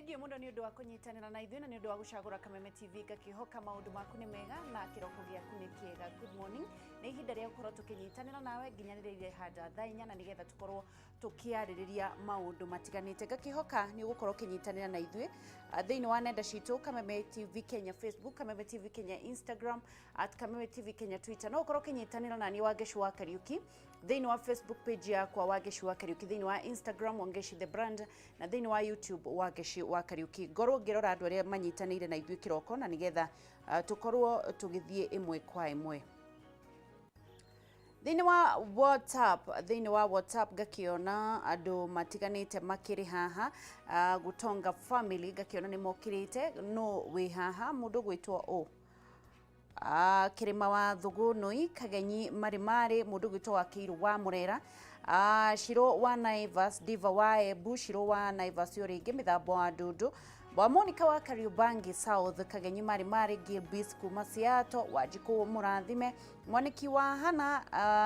Thengiũ mũno nĩ ũndũ wa kũnyitanĩra na ithuĩ na nĩ ũndũ wa gũcagũra Kameme TV. Ngakĩhoka maũndũ maku nĩ mega na kĩroko gĩaku nĩ kĩega. Good morning. Nĩ ihinda rĩa gũkorwo tũkĩnyitanĩra nawe nginya rĩrĩa irehanda thaa 4 na nĩgetha tũkorwo tũkĩarĩrĩria maũndũ matiganĩte. Ngakĩhoka nĩ ũgũkorwo ũkĩnyitanĩra na ithuĩ thĩinĩ wa nenda citũ, Kameme TV Kenya Facebook, Kameme TV Kenya Instagram, at Kameme TV Kenya Twitter. No ũkorwo ũkĩnyitanĩra na niĩ Wangeci wa Kariuki thĩinĩ wa Facebook page yakwa Wangeci wa Kariuki, thĩinĩ wa Instagram Wangeci the brand, na thĩinĩ wa YouTube Wangeci wa Kariuki. Ngorwo ngĩrora andũ arĩa manyitanĩire na ithuĩ kĩroko na nĩgetha tũkorwo tũgĩthiĩ ĩmwe kwa ĩmwe. Thĩinĩ wa WhatsApp, thĩinĩ wa WhatsApp ngakĩona andũ matiganĩte makĩrĩ haha. Gutonga family ngakĩona nĩ mokĩrĩte. No wĩ haha mũndũ gwĩtwo ũ Kĩrĩma wa Thũgũnũi, Kagenyi Marĩmarĩ, mũndũ gwĩtwo wa Kĩirũ wa Mũrera, Shiro wa Naivas, Diva wa Embu, Shiro wa Naivas o rĩngĩ, Mĩthambo wa Ndundu, wa Monica wa Kariubangi South, Kagenyi Marĩmarĩ, Gilbis kuma Seattle, Wanjikũ Mũrathime, Mwaniki wa Hana,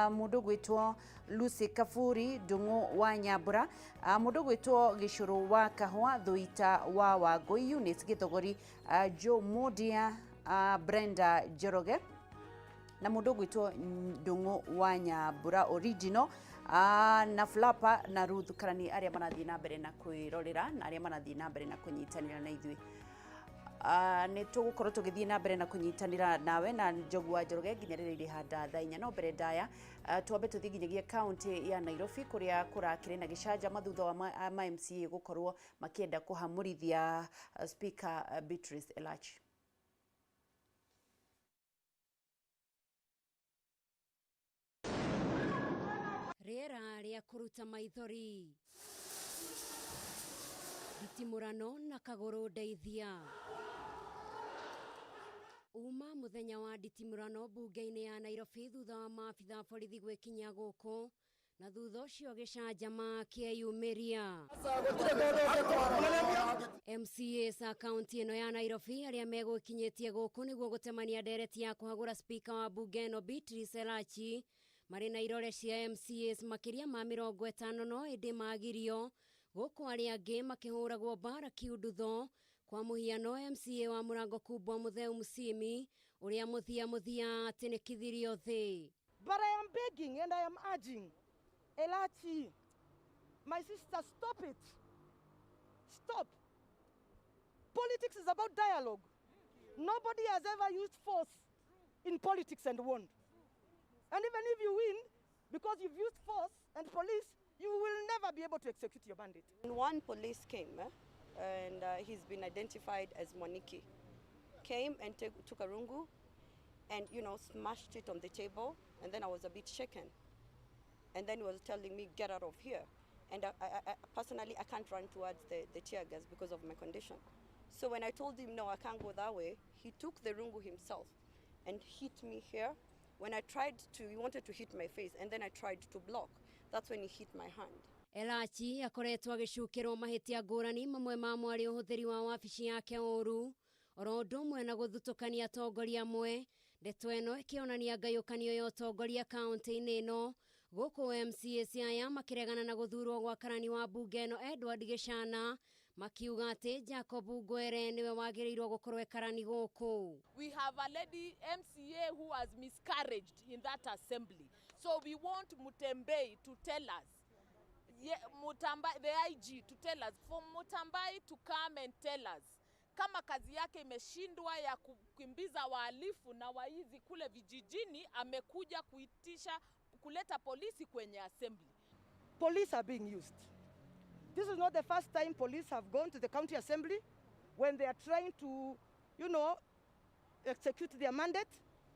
mũndũ gwĩtwo Lucy Kaburi, Ndung'u wa Nyambura, mũndũ gwĩtwo Gĩcũrũ wa Kahũa, Thuita wa Wangũi, Eunice Gĩthogori, Joe Modia, Brenda Njoroge na mũndũ ũgwĩtwo Ndung'u wa Nyambura original, na Flapa na Ruth Karani, arĩa marathiĩ na mbere na kwĩrorera na arĩa marathiĩ na mbere na kũnyitanĩra na ithuĩ. Nĩ tũgũkorwo tũgĩthiĩ na mbere na kũnyitanĩra nawe na Njogu wa Njoroge nginya rĩrĩa irĩhanda thaa 4. No mbere ndaya, twambe tũthiĩ nginyagia kaunti ya Nairobi kũrĩa kũrakĩrĩ na gĩcanjama thutha wa ma MCA gũkorwo makĩenda kũhamũrithia Speaker Beatrice Elachi. Rĩera rĩa kũruta maithori, nditimũrano na kagũrũ ndeithia. Uma mũthenya wa nditimũrano mbunge-inĩ ya Nairobi thutha wa maabitha borithi gwĩkinyia gũkũ na thutha ũcio gĩcanjama kĩeyumĩria. MCAs a kaunti ĩno ya Nairobi arĩa megũkinyĩtie gũkũ nĩguo gũtemania ndereti ya kũhagũra speaker wa mbunge ĩno Beatrice Elachi marĩ na irore cia MCAs makĩria ma 50, no ĩndĩ magirio gũkũ arĩa angĩ makĩhũragwo mbara kiundutho. Kwa mũhiano, MCA wa Mũrango Kubwa Mutheu Musimi ũrĩa mũthia mũthia atĩnĩkithirio thĩ. But I am begging and I am urging Elachi, my sister, stop it. Stop. Politics is about dialogue. Nobody has ever used force in politics and won. And even if you win, because you've used force and police, you will never be able to execute your mandate. One police came, and he's been identified as Moniki, came and took a rungu and, you know, smashed it on the table, and then I was a bit shaken. And then he was telling me, get out of here. And I personally, I can't run towards the tear gas because of my condition. So when I told him, no, I can't go that way, he took the rungu himself and hit me here. When I tried to, he wanted to hit my face, and then I tried to block. That's when he hit my hand. Elachi akoretwo agĩcukĩrwo mahĩtia ngũrani, mamwe mamo arĩ ũhũthĩri wa wabici yake ũru oro ũndũ ũmwe na gũthutũkania atongoria amwe. Ndeto ĩno ĩkĩonania ngayũkanio ya ũtongoria kaunti-inĩ ĩno, gũkũ MCAs aya makĩregana na gũthurwo gwa karani wa mbunge ĩno Edward Gĩcana, makiuga atĩ Jacob Ngwere nĩwe wagĩrĩirwo gũkorwo e karani gũkũ. We have a lady MCA who has miscarried in that assembly. So we want Mutembei to tell us, yeah, Mutambai, the IG to tell us, for Mutambai to come and tell us kama kazi yake imeshindwa ya kukimbiza wahalifu na waizi kule vijijini, amekuja kuitisha kuleta polisi kwenye assembly. Police are being used. This is not the first time police have gone to the county assembly when they are trying to, you know, execute their mandate.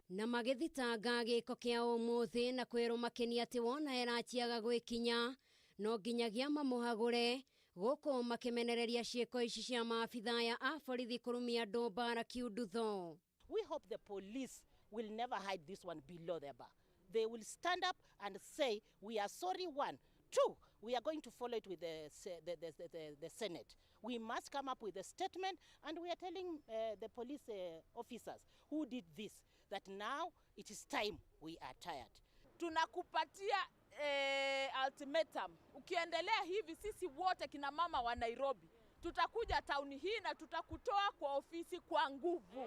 Na magĩthitanga gĩko kĩa ũmũthĩ na kwĩrwo makenia atĩ wona Elachi aga gwĩkinya no nginyagia mamũhagũre, gũkũ makĩmenereria ciĩko ici cia maabitha aya a borithi kũrumia andũ mbara kiundutho. We hope the police will never hide this one below their bar. They will stand up and say, we are sorry, one. Two, we are going to follow it with the Senate. We must come up with a statement, and we are telling the police officers who did this that now it is time, we are tired. Tunakupatia ultimatum. Ukiendelea hivi, sisi wote kina mama wa Nairobi Tutakuja tauni hii na tutakutoa kwa ofisi kwa nguvu.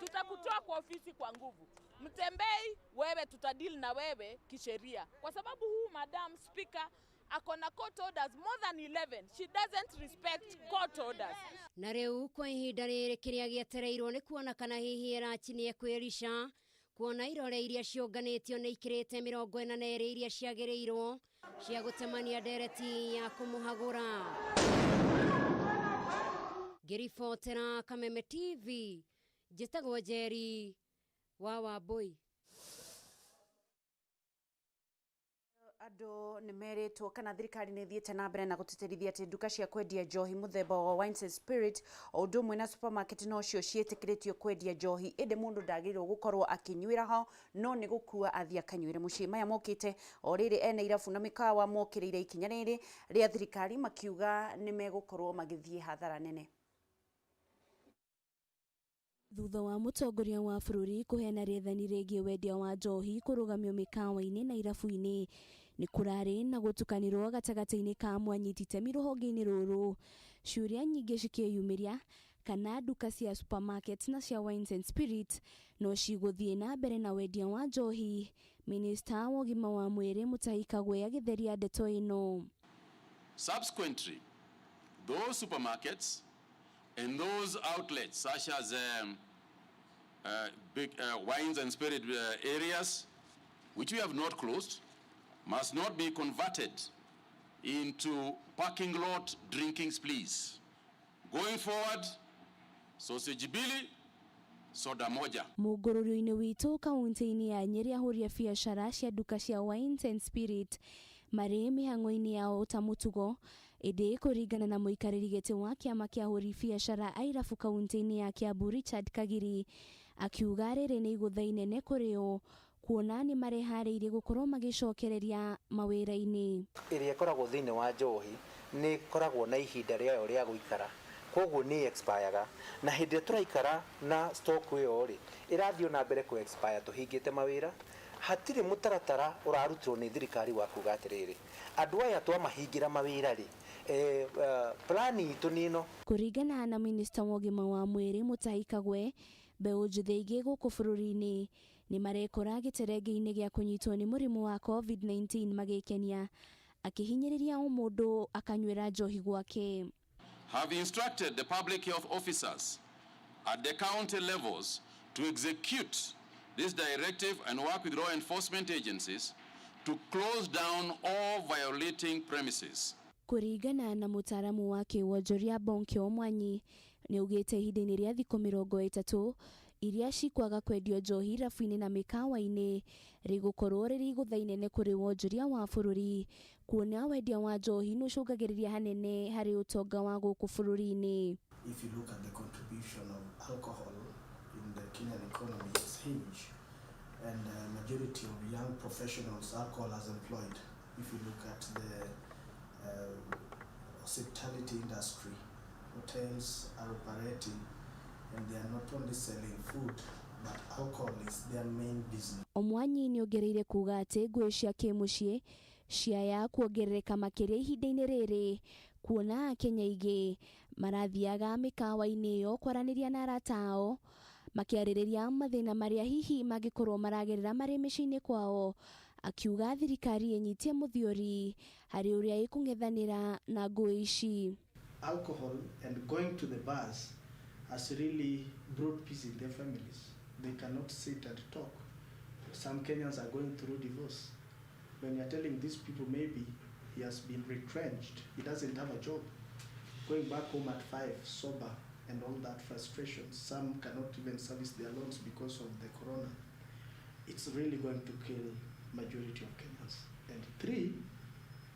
Tutakutoa kwa ofisi kwa nguvu. Mtembei wewe, tutadeal na wewe kisheria, kwa sababu huu Madam Speaker ako na court orders more than 11. She doesn't respect court orders. Na rĩu kwa ihinda rĩrĩ kĩrĩa gĩetereirwo nĩ kuona kana hihi Elachi nĩ ekwĩrica kuona irore iria ciũnganĩtio nĩ ikĩrĩte 42 iria ciagĩrĩirwo cia gũtemania ndereti ya kũmũhagũra. Ngĩribotera Kameme TV, njĩtagwo Njeri wa Wambui. Andũ nĩ merĩtwo kana thirikari nĩ ĩthiĩte na mbere na gũtĩtĩrithia atĩ nduka cia kwendia njohi mũthemba wa wines and spirit o ũndũ ũmwe na supermarket nocio ciĩtĩkĩrĩtio kwendia njohi, ĩndĩ mũndũ ndagĩrĩirwo gũkorwo akĩnyuĩra ho, no nĩ gũkua athiĩ akanyuĩre mũciĩ. Maya mokĩte o rĩrĩ ene irabu na mĩkawa mokĩrĩire ikinya rĩrĩ rĩa thirikari makiuga nĩ megũkorwo magĩthiĩ hathara nene. Thutha wa mũtongoria wa bũrũri kũheana rĩathani rĩgiĩ wendia wa njohi kũrũgamio mĩkawa-inĩ na irabu-inĩ, nĩ kũrarĩ na gũtukanĩrwo gatagatĩ-inĩ ka mwanyiti itemi rũhonge-inĩ rũrũ, ciũria nyingĩ cikĩyumĩria kana nduka cia supermarket na cia wines and spirit no cigũthiĩ na mbere na wendia wa njohi. Minista wa ũgima wa mwĩrĩ Mutahi Kagwe agĩtheria ndeto ĩno. Subsequently, those supermarkets and those outlets such as big wines and spirit areas, which we have not closed, must not be converted into parking lot drinking sprees. Going forward, sausage mbili, soda moja. Mũngũrũrio-inĩ witũ kaunti-inĩ ya Nyĩrĩ, ahũri a biacara cia nduka cia wines and spirit marĩ mĩhang'o-inĩ yao ta mũtugo, ĩndĩ kũringana na mũikarĩri gĩtĩ wa kĩama kĩa ahũri biacara a irabu kaunti-inĩ ya Kiambu Richard Kagiri, akiuga rĩrĩ nĩ igũtha inene kũrĩ o kuona nĩ mareharĩirie gũkorwo magĩcokereria mawĩra-inĩ. Ĩrĩa ĩkoragwo thĩinĩ wa njohi nĩ ĩkoragwo na ihinda rĩayo rĩa gũikara, koguo nĩ expireaga, na hĩndĩ ĩrĩa tũraikara na stock ĩyo rĩ, ĩrathiĩ na mbere kũ expire tũhingĩte mawĩra. Hatirĩ mũtaratara ũrarutirwo nĩ thirikari wa kuga atĩrĩrĩ, andũ aya twamahingĩra mawĩra rĩ, plan itũ nĩ ĩno. Kũringana na minista wa ũgima wa mwĩrĩ Mutahi Kagwe, mbeũ njĩthĩ aingĩ gũkũ bũrũri-inĩ nĩ marekora gĩterenge-inĩ gĩa kũnyitwo nĩ mũrimũ wa COVID-19 magĩkenia, akĩhinyĩrĩria o mũndũ akanyuĩra njohi gwake. Have instructed the public health officers at the county levels to execute this directive and work with law enforcement agencies to close down all violating premises. Kũringana na mũtaaramu wa kĩwonjoria Bonkĩ Mwanyi, nĩ augĩte ihinda-inĩ rĩa thikũ 30 iria cikwaga kwendio njohi irabu-inĩ na mĩkawa-inĩ rĩgũkorwo rĩrĩ igũtha inene kũrĩ wonjoria wa bũrũri, kuona wendia wa njohi nĩ ũcũngagĩrĩria hanene harĩ ũtonga wa gũkũ bũrũri-inĩ. If you look at the contribution of alcohol in the Kenyan economy, it's huge. And the majority of young professionals alcohol has employed. If you look at the hospitality industry, hotels are operating and they are not only selling food, but alcohol is their main business. Omwanyi nĩ ongereire kuga atĩ ngũĩ cia kĩmũciĩ ciaya kuongerereka makĩria ihinda-inĩ rĩrĩ, kuona Akenya aingĩ marathiaga mĩkawa-inĩ ĩyo kwaranĩria na arata ao makĩarĩrĩria mathĩna marĩa hihi mangĩkorwo maragerera marĩ mĩciĩ-inĩ kwao, akiuga thirikari ĩnyitie mũthiori harĩ ũrĩa ĩkũng'ethanĩra na ngũĩ ici. Alcohol and going to the bars has really brought peace in their families. They cannot sit and talk. Some Kenyans are going through divorce. When you're telling these people maybe he has been retrenched, he doesn't have a job, going back home at 5, sober, and all that frustration. Some cannot even service their loans because of the corona. It's really going to kill majority of Kenyans. And 3,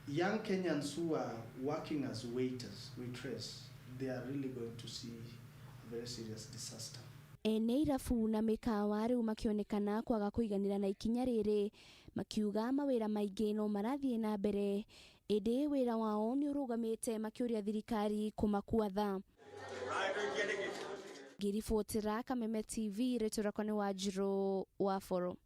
young Kenyans who are working as waiters, waitress, they are really going to see a very serious disaster. Ene irabu na mĩkawa rĩu makĩonekana kwaga kũiganĩra na ikinya rĩrĩ, makiuga mawĩra maingĩ no marathiĩ na mbere, ĩndĩ wĩra wao nĩ ũrũgamĩte, makĩũria thirikari kũmakua tha. Ngĩribotera Kameme TV, rĩtwa rĩakwa nĩ Wanjirũ wa Boro.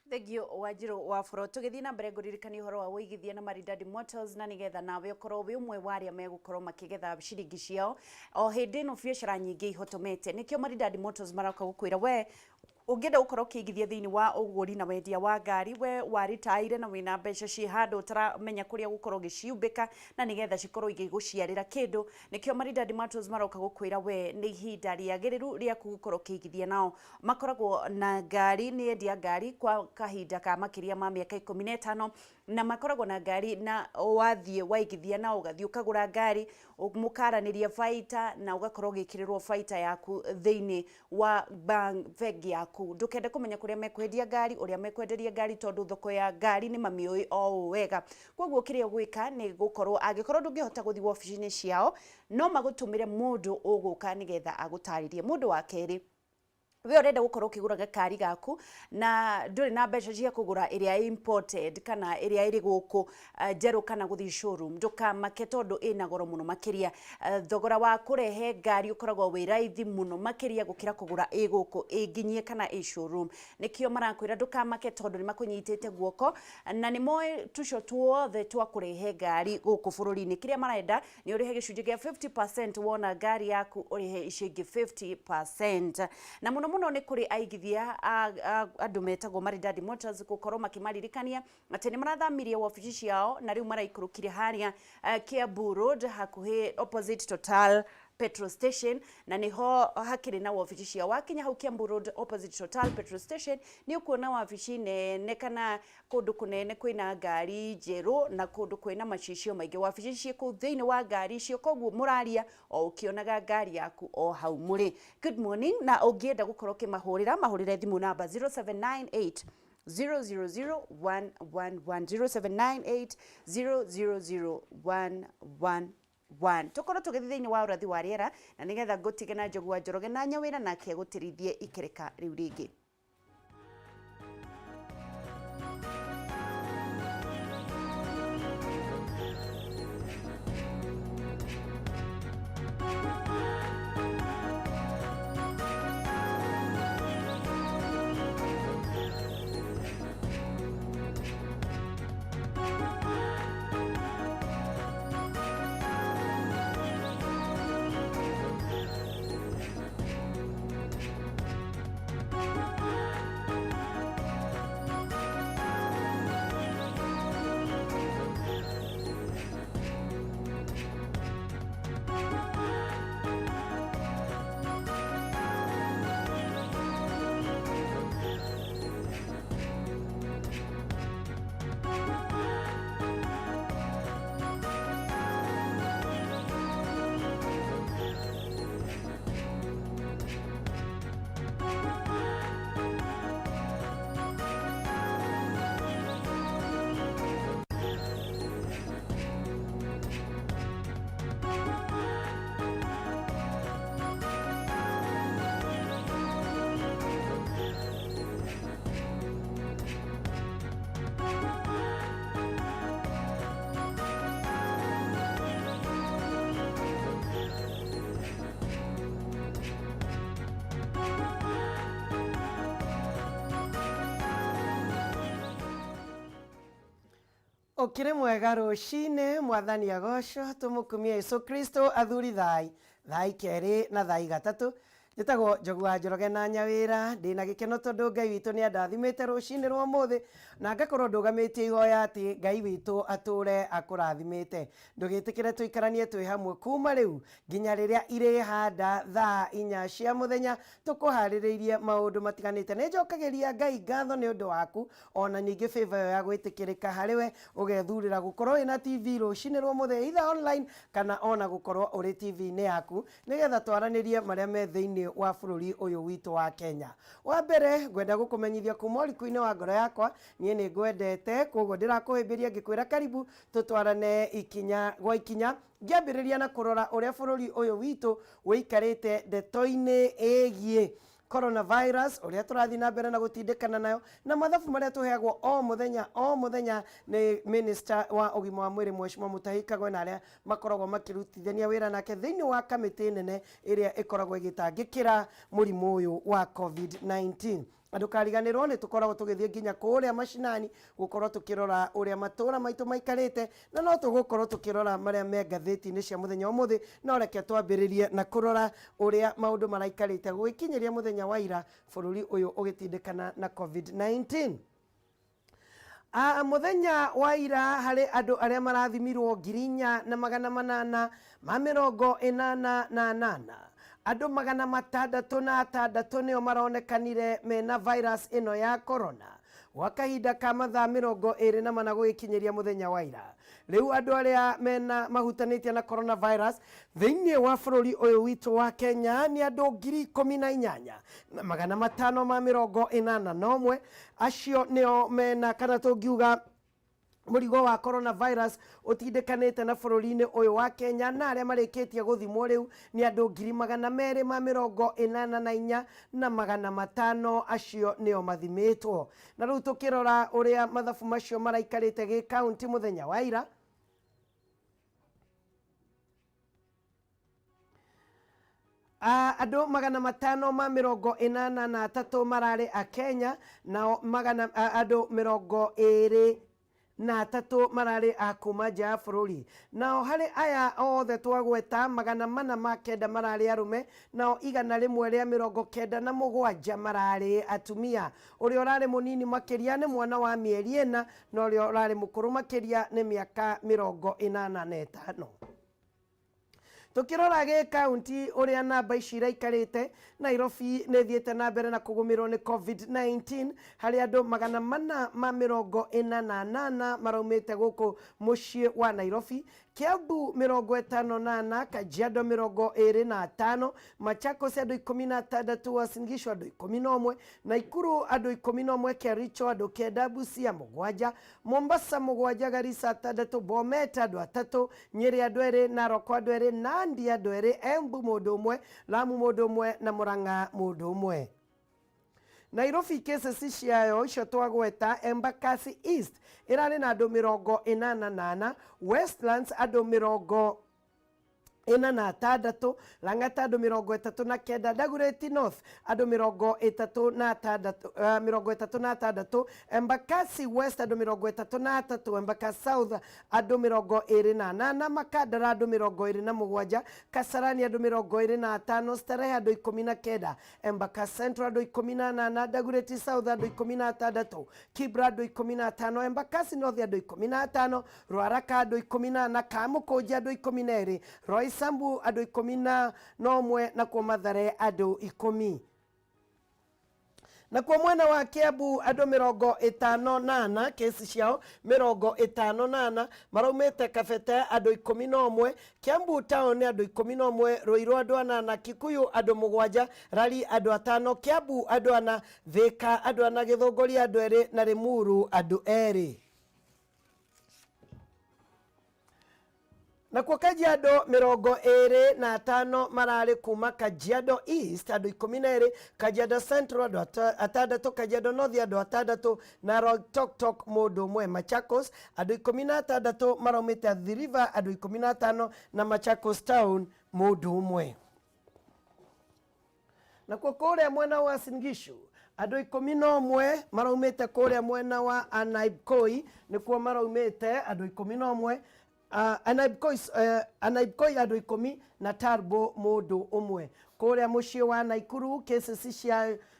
Thengio Wanjiru wa Buro. Tũgĩthiĩ na mbere, ngũririkania ũhoro wa wũigithia na Maridadi Motors, na nĩgetha nawe ũkorwo wĩ ũmwe wa arĩa megũkorwo makĩgetha ciringi ciao o hĩndĩ ĩno biacara nyingĩ ihotomete. Nĩkĩo Maridadi Motors maroka gũkwĩra, we ũngĩenda gũkorwo ũkĩigithia thĩinĩ wa ũgũri na wendia wa ngari, we waritaire na wĩna mbeca ciĩ handũ ũtaramenya kũrĩa gũkorwo ũgĩciumbĩka na nĩgetha cikorwo igĩgũciarĩra kĩndũ, nĩkĩo Maridadi Motors maroka gũkwĩra we nĩ ihinda rĩagĩrĩru rĩaku gũkorwo ũkĩigithia nao. Makoragwo na ngari, nĩ endia ngari kwa kahinda ka makĩria ma mĩaka 15, na makoragwo na ngari, na wathiĩ waigithia nao, ũgathiĩ ũkagũra ngari, mũkaranĩria baita na ũgakorwo ũgĩkĩrĩrwo baita yaku thĩinĩ wa bank bengi yaku. Ndũkende kũmenya kũrĩa mekwendia ngari, ũrĩa mekwenderia ngari, tondũ thoko ya ngari nĩ mamĩũĩ o ũũ wega. Koguo kĩrĩa ũgwĩka nĩ gũkorwo, angĩkorwo ndũngĩhota gũthiĩ wabici-inĩ ciao, no magũtũmĩre mũndũ ũgũka nĩgetha agũtarĩrie. Mũndũ wa kerĩ, we ũrenda gũkorwo ũkĩgũra gakari gaku na ndũrĩ na mbeca cia kũgũra ĩrĩa imported kana ĩrĩa ĩrĩ gũkũ njerũ kana gũthiĩ showroom, ndũkamake tondũ ĩna goro mũno makĩria. Thogora wa kũrehe ngari ũkoragwo wĩ raithi mũno makĩria gũkĩra kũgũra ĩ gũkũ ĩ nginyie kana ĩ showroom. Nĩkĩo marakwĩra ndũkamake, tondũ nĩ makũnyitĩte guoko na nĩ moĩ tuco tuothe twa kũrehe ngari gũkũ bũrũri-inĩ. Kĩrĩa marenda nĩ ũrĩhe gĩcunjĩ kĩa 50%, wona ngari yaku ũrĩhe icio ingĩ 50%. Na mũno mũno nĩ kũrĩ aigithia andũ metagwo Maridadi Motors gũkorwo makĩmaririkania atĩ nĩ marathamirie wabici ciao na rĩu maraikũrũkire harĩa Kiambu Road, hakuhĩ opposite Total petrol station, na niho hakĩrĩ na wabici ciao. Wakinya hau Kiambu Road opposite Total petrol station, nĩ ũkuona wabici nene kana kũndũ kũnene kwĩna ngari njerũ na kũndũ kwĩna macicio maingĩ. Wabici ciĩ kũu thĩinĩ wa ngari icio, koguo mũraria o ũkĩonaga ngari yaku o hau mũrĩ. Good morning. Na ũngĩenda gũkorwo ũkĩmahũrĩra, mahũrĩre thimũ namba 0798 000111, 0798 000111. Tũkorwo tũgĩthiĩ thĩinĩ wa ũrathi wa rĩera, na nĩgetha ngũtige na Njogu wa Njoroge na Nyawĩra, nake agũtĩrithie ikereka rĩu rĩngĩ. Ũkĩrĩ mwega rũcinĩ, Mwathani agocwo, tũmũkumie Yesu Kristo. Athuri, thai thai kerĩ na thai gatatũ. Njĩtagwo Njogu wa Njoroge na Nyawĩra. Ndĩna gĩkeno tondũ Ngai witũ nĩ andathimĩte rũcinĩ rwa ũmũthĩ, na ngakorwo ndũgamĩtie ihoya atĩ Ngai witũ atũre akũrathimĩte. Ndũgĩtĩkĩre tũikaranie twĩ hamwe kuma rĩu nginya rĩrĩa irĩhanda thaa 4 cia mũthenya, tũkũharĩrĩirie maũndũ matiganĩte. Nĩ njokagĩria Ngai ngatho nĩ ũndũ waku, ona ningĩ favor ĩyo ya gwĩtĩkĩrĩka harĩ we, ũgethurĩra gũkorwo wĩna TV rũcinĩ rwa ũmũthĩ, either online kana ona gũkorwo ũrĩ TV-inĩ yaku, nĩgetha twaranĩrie marĩa me thĩinĩ wa bũrũri ũyũ witũ wa Kenya. Wa mbere, ngwenda gũkũmenyithia kuma ũriku-inĩ wa ngoro yakwa, niĩ nĩ ngwendete, koguo ndĩrakũhĩmbĩria ngĩkwĩra karibu tũtwarane ikinya gwa ikinya, ngĩambĩrĩria na kũrora ũrĩa bũrũri ũyũ witũ ũikarĩte ndeto-inĩ ĩgiĩ coronavirus, ũrĩa tũrathiĩ na mbere na gũtindĩkana nayo, na mathabu marĩa tũheagwo o mũthenya o mũthenya nĩ minister wa ũgima wa mwĩrĩ, Mheshimiwa Mutahi Kagwe, na arĩa makoragwo makĩrutithania wĩra nake thĩinĩ wa kamĩtĩ nene ĩrĩa ĩkoragwo ĩgĩtangĩkĩra mũrimũ ũyũ wa COVID-19. Na ndũkariganĩrwo nĩ tũkoragwo tũgĩthiĩ nginya kũrĩa macinani gũkorwo tũkĩrora ũrĩa matũra maitũ maikarĩte, na no tũgũkorwo tũkĩrora marĩa me ngathĩti-inĩ cia mũthenya wa ũmũthĩ. No reke twambĩrĩrie na kũrora ũrĩa maũndũ maraikarĩte gũgĩkinyĩria mũthenya wa ira bũrũri ũyũ ũgĩtindĩkana na COVID-19. Mũthenya wa ira harĩ andũ arĩa marathimirwo 4888, andũ 606 nĩo maronekanire mena virus ĩno ya corona gwa kahinda ka mathaa 24 gũgĩkinyĩria mũthenya wa ira. Rĩu andũ arĩa mena mahutanĩtie na coronavirus thĩinĩ wa bũrũri ũyũ witũ wa Kenya nĩ andũ 18,581. Acio nĩo mena, kana tũngiuga mũrigo wa coronavirus ũtindĩkanĩte na bũrũri-inĩ ũyũ wa Kenya, na arĩa marĩkĩtie gũthimwo rĩu nĩ andũ 284,500, acio nĩo mathimĩtwo. Na rĩu tũkĩrora ũrĩa mathabu macio maraikarĩte gĩ kaunti mũthenya wa ira, andũ 583 mararĩ a Kenya, nao andũ 23 mararĩ a kuma nja ya bũrũri. Nao harĩ aya othe twagweta, 409 mararĩ arũme, nao 197 mararĩ atumia. Ũrĩa ũrarĩ mũnini makĩria nĩ mwana wa mĩeri 4, na ũrĩa ũrarĩ mũkũrũ makĩria nĩ mĩaka 85. Tukirora gĩ kaunti ũrĩa namba ici iraikarĩte, Nairobi nĩ ĩthiĩte na mbere na kũgũmĩrwo nĩ COVID-19 harĩ andũ 448 maraumĩte gũkũ mũciĩ wa Nairobi. Kiambu 54, Kajiado 25, Machakos andũ 16, Uasin Gishu andũ 11, Nakuru andũ 11, Kericho andũ 9, Busia 7, Mombasa 7, Garissa 6, Bomet andũ 3, Nyeri andũ 2, Narok andũ 2, Nandi andũ 2, Embu mũndũ ũmwe, Lamu mũndũ ũmwe na Murang'a mũndũ ũmwe. Nairobi cases ciayo icio twagweta, Embakasi East ĩrarĩ na andũ 84, Westlands andũ 46, Lang'ata andũ 39, Dagoretti North andũ 36, Embakasi West andũ 33, Embakasi South andũ 28, Makandara andũ 27, Kasarani andũ 25, Starehe andũ 19, Embakasi Central andũ 18, Dagoretti South andũ 16, Kibra andũ 15, Embakasi North andũ 15, Ruaraka andũ 14, Kamukunji andũ 12, Roysambu andũ 11, nakuo Mathare andũ 10. Nakuo mwena wa Kiambu andũ 54, kesi ciao 54 maraumĩte Kabete andũ 11, Kiambu town andũ 11, Ruiru andũ 8, Kikuyu andũ 7, Rari andũ 5, Kiambu andũ 4, Thika andũ 4, Githũngũri andũ 2 na Limuru andũ 2. Nakuo Kajiado 25 mararĩ kuma Kajiado East andũ 12, Kajiado Central andũ 6, Kajiado North andũ 6, na Loitoktok mũndũ ũmwe. Machakos andũ 16 maraumĩte Athi River andũ 15, na Machakos Town mũndũ ũmwe. Nakuo kũrĩa mwena wa Uasin Gishu andũ 11 maraumĩte kũrĩa mwena wa Anaibkoi, nĩkuo maraumĩte andũ 11, Anaibkoi andũ 10 na Tarbo mũndũ ũmwe. Kũrĩa mũciĩ wa Nakuru cases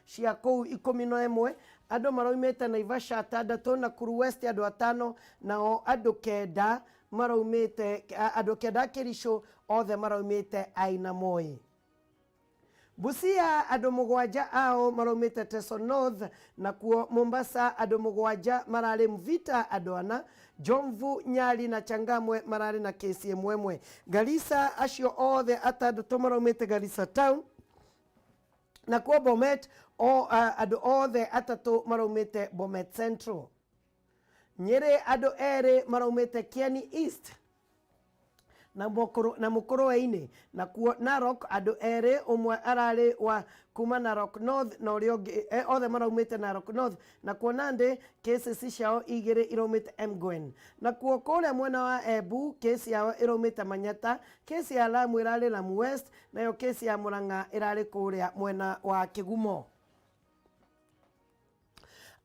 cia kũu 11, andũ maraumĩte Naivasha 6, Nakuru West andũ 5, nao andũ 9 maraumĩte, andũ 9 Kericho othe maraumĩte Ainamoi. Busia andũ 7 ao maraumĩte Teso North, nakuo Mombasa andũ 7 mararĩ Mvita andũ 4, Jomvu, Nyali na Changamwe mararĩ na kesi ĩmwe. Garissa acio othe 6 maraumĩte Garissa town, nakuo Bomet andũ othe 3 maraumĩte Bomet Central. Nyeri andũ 2 maraumĩte Kieni East na Mũkũrwe-inĩ, nakuo Narok andũ 2, ũmwe ararĩ wa kuma Narok North na ũrĩa ũngĩ othe maraumĩte Narok North, nakuo Nandi cases ciao 2 iraumĩte Emgwen. Nakuo kũrĩa mwena wa Embu kesi yao iraumĩte Manyata, kesi ya Lamu ĩrarĩ Lamu West, nayo kesi ya Murang'a ĩrarĩ kũrĩa mwena wa Kĩgumo.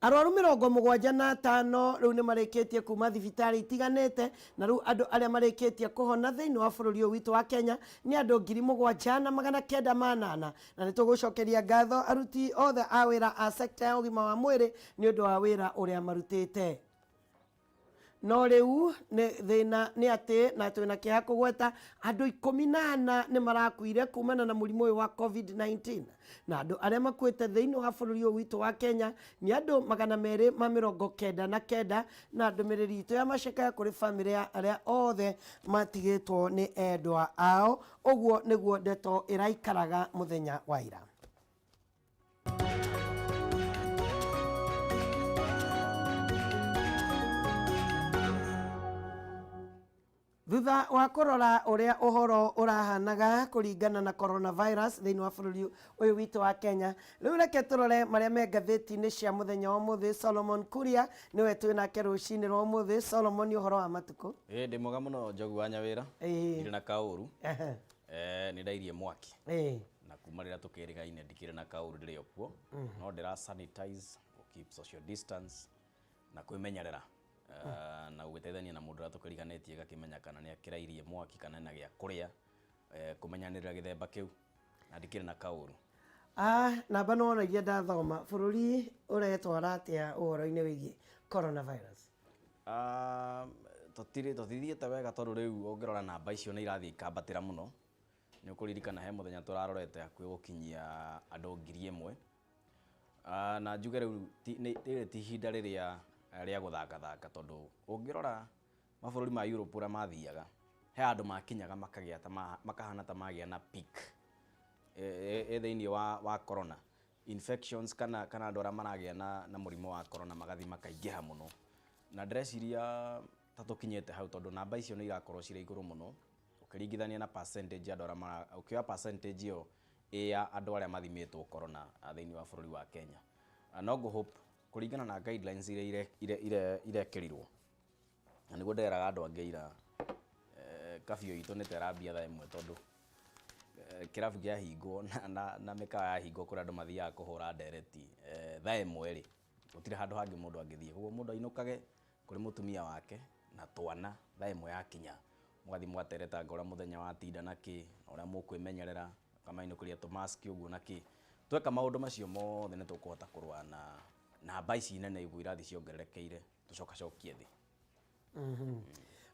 Arwaru 75 rĩu nĩ marĩkĩtie kuma thibitarĩ itiganĩte, na rĩu andũ arĩa marĩkĩtie kũhona thĩinĩ wa bũrũri ũyũ witũ wa Kenya nĩ andũ 7908. Na nĩ tũgũcokeria ngatho aruti othe a wĩra a sekta ya ũgima wa mwĩrĩ nĩ ũndũ wa wĩra ũrĩa marutĩte. No rĩu nĩ thĩna nĩ atĩ na twĩna kĩeha kũgweta andũ 14 nĩ marakuire kumana na mũrimũ ũyũ wa COVID-19, na andũ arĩa makuĩte thĩinĩ wa bũrũri ũyũ witũ wa Kenya nĩ andũ 299. Na ndũmĩrĩri itũ ya macakaya kũrĩ bamĩrĩ ya arĩa othe matigĩtwo nĩ endwa ao. Ũguo nĩguo ndeto ĩraikaraga mũthenya wa ira. Thutha wa kũrora ũrĩa ũhoro ũrahanaga kũringana na coronavirus thĩinĩ wa bũrũri ũyũ witũ wa Kenya, rĩu reke tũrore marĩa me ngathĩti-inĩ cia mũthenya wa ũmũthĩ. Solomon Kuria nĩwe twĩ nake rũcinĩ rwa ũmũthĩ. Solomon, ũhoro wa matukũ? Ĩ ndĩ mwega mũno, Njogu wa Nyawĩra. Ndirĩ na kaũru. Nĩ ndairie mwaki. Na kuma rĩrĩa tũkĩrĩgaine ndikĩrĩ na kaũru, ndĩrĩ o kuo. No ndĩra sanitize, keep social distance na kwĩmenyerera na gũgĩteithania na mũndũ ũrĩa tũkĩriganĩtie, gakĩmenya kana nĩ akĩrairie mwaki kana ena gĩa kũrĩa, kũmenyanĩrĩra gĩthemba kĩu, na ndikĩrĩ na kaũru. Namba nĩ wona iria ndathoma, bũrũri ũretwara atĩa ũhoro-inĩ wĩgiĩ coronavirus? Tũtithiĩte wega, tondũ rĩu ũngĩrora namba icio nĩ irathiĩ ikambatĩra mũno. Nĩ ũkũririkana he mũthenya tũrarorete hakuhĩ gũkinyia andũ 1000. Na njuge rĩu rĩrĩ ti ihinda rĩrĩa rĩa gũthakathaka, tondũ ũngĩrora mabũrũri ma Europe ũrĩa mathiaga, he handũ makinyaga makagĩa ta makahana ta magĩa na peak thĩinĩ wa corona infections, kana andũ arĩa maragĩa na mũrimũ wa corona magathiĩ makaingĩha mũno, na ndĩreciria ta tũkinyĩte hau, tondũ namba icio nĩ irakorwo cirĩ igũrũ mũno ũkĩringithania na percentage ya andũ arĩa mara ũkĩoya percentage ĩyo ĩ ya andũ arĩa mathimĩtwo corona thĩinĩ wa bũrũri wa Kenya. No ngũ hope kũringana na guidelines iria irekĩrirwo, na nĩguo ndĩreraga andũ angĩ ira, curfew itũ nĩ ta ĩrambia thaa 1, tondũ kĩrabu kĩahingwo na mĩkawa yahingwo kũrĩa andũ mathiaga kũhũra ndereti thaa 1 rĩ, gũtirĩ handũ hangĩ mũndũ angĩthiĩ. Koguo mũndũ ainũkage kũrĩ mũtumia wake na twana thaa 1 yakinya, mũgathiĩ mũgateretanga ũrĩa mũthenya watinda na kĩ, na ũrĩa mũkwĩmenyerera, ũkamainũkĩria tũmaski ũguo na kĩ. Tweka maũndũ macio mothe nĩ tũkũhota kũrũa na namba ici nene ũguo irathiĩ ciongererekeire, tũcokacokie thĩ.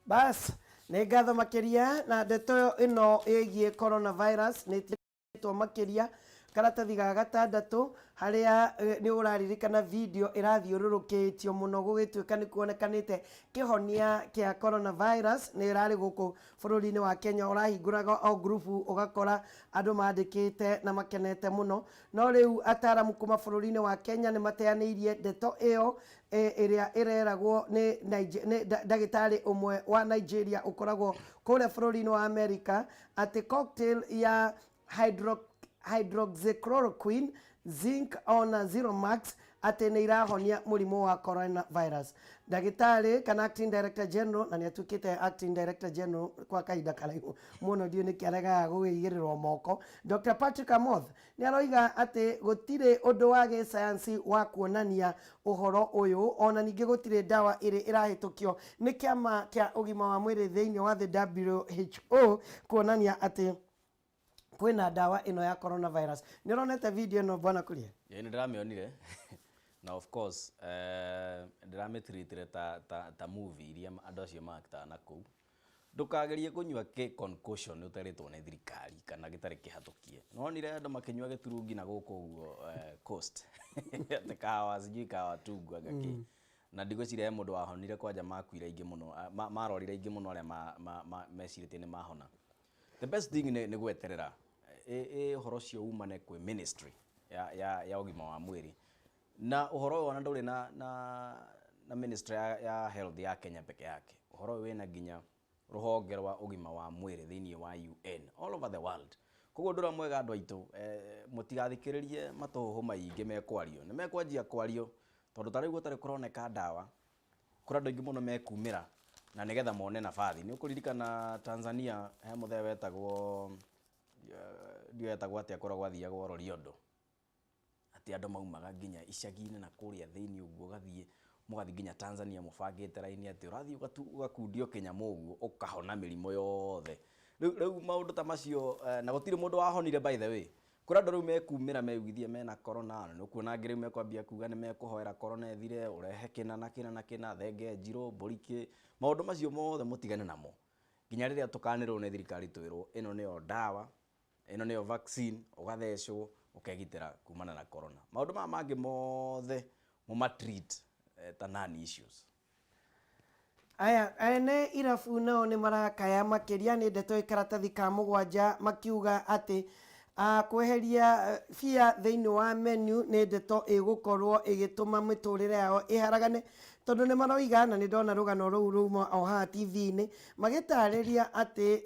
Bas, nĩ ngatho makĩria. Na ndeto ĩno ĩgiĩ coronavirus nĩ ĩtĩtwo makĩria karatathi ga gatandatũ, harĩa nĩ ũraririkana video ĩrathiũrũrũkĩtio mũno gũgĩtuĩka nĩ kuonekanĩte kĩhonia kĩa coronavirus nĩ ĩrarĩ gũkũ bũrũri-inĩ wa Kenya. Ũrahingũraga o ngurubu ũgakora andũ mandĩkĩte na makenete mũno. No rĩu ataramu kuma bũrũri-inĩ wa Kenya nĩ mateanĩirie ndeto ĩyo ĩrĩa ĩreragwo nĩ ndagĩtarĩ ũmwe wa Nigeria ũkoragwo kũrĩa bũrũri-inĩ wa America, atĩ cocktail ya hydroxychloroquine, zinc ona Zithromax atĩ nĩ irahonia mũrimũ wa coronavirus. Ndagĩtarĩ kana acting director general, na nĩ atuĩkĩte acting director general kwa kahinda karaihu mũno, ndiũĩ nĩkĩ aregaga gũgĩigĩrĩrwo moko, Dr Patrick Amoth nĩ aroiga atĩ gũtirĩ ũndũ wa gĩcayanci wa kuonania ũhoro ũyũ, ona ningĩ gũtirĩ ndawa ĩrĩ ĩrahĩtũkio nĩ kĩama kĩa ũgima wa mwĩrĩ thĩinĩ wa thĩ, WHO, kuonania atĩ kwĩna ndawa ĩno ya coronavirus. Nĩ ũronete video ĩno, bwana Kuria? Ĩĩ, nĩ ndĩramĩonire, na of course ndĩramĩtiritire ta movie iria andũ acio maaktaga na kũu. Ndũkagerie kũnyua kĩ concoction ũtarĩtwo nĩ thirikari kana gĩtarĩ kĩhatũkie. Nonire andũ makĩnyua gĩturungi na gũkũ ũguo coast, atĩ kahawa, sijui kahawa tungu anga kĩ, na ndigwĩciria he mũndũ wahonire. Kwanja makuire aingĩ mũno, marorire aingĩ mũno arĩa mecirĩtie nĩ mahona. The best thing nĩ gweterera ĩ ũhoro ũcio umane kwĩ ministry ya ũgima wa mwĩrĩ, na ũhoro ũyũ ona ndũrĩ na ministry ya health ya Kenya peke yake. Ũhoro ũyũ wĩna nginya rũhonge rwa ũgima wa mwĩrĩ thĩinĩ wa UN all over the world. Koguo ũndũ ũrĩa mwega, andũ aitũ, mũtigathikĩrĩrie matũhũhũ maingĩ mekwario, nĩ mekwanjia kwario, tondũ ta rĩu gũtarĩ kũroneka ndawa, kũrĩ andũ aingĩ mũno mekumĩra na nĩgetha mone nabathi. Nĩ ũkũririkana Tanzania he mũthee wetagwo, ndiũĩ etagwo atĩa, kũrĩa gwathiagwo Loliondo. Atĩ andũ maumaga nginya icagi-inĩ na kũrĩa thĩinĩ ũguo, ũgathiĩ mũgathiĩ nginya Tanzania mũbangĩte raini atĩ ũrathiĩ ũgakundio kĩnyamũ ũguo ũkahona mĩrimũ yothe. Rĩu maũndũ ta macio na gũtirĩ mũndũ wahonire by the way. Kũrĩ andũ rĩu mekumĩra meiguithie mena corona, na nĩũkuona angĩ rĩu mekwambia kuga nĩ mekũhoera corona ĩthire, ũrehe kĩna na kĩna na kĩna, thenge njirũ, mbũri kĩ, maũndũ macio mothe mũtigane namo. Nginya rĩrĩa tũkanĩrĩrwo nĩ thirikari twĩrwo ĩno nĩyo ndawa, ĩno nĩyo vaccine, ũgathecwo, ũkegitĩra kumana na corona. Maũndũ maya mangĩ mothe mũma treat ta non issues. Aya ene irabu nao nĩ marakaya makĩria nĩ ndeto ĩ karatathi ka mũgwanja makiuga atĩ kweheria bia thĩinĩ wa menu nĩ ndeto ĩgũkorwo ĩgĩtũma mĩtũrĩre yao ĩharagane tondũ nĩ maroiga na nĩ ndona rũgano rũu ruma o haha TV-inĩ magĩtarĩria atĩ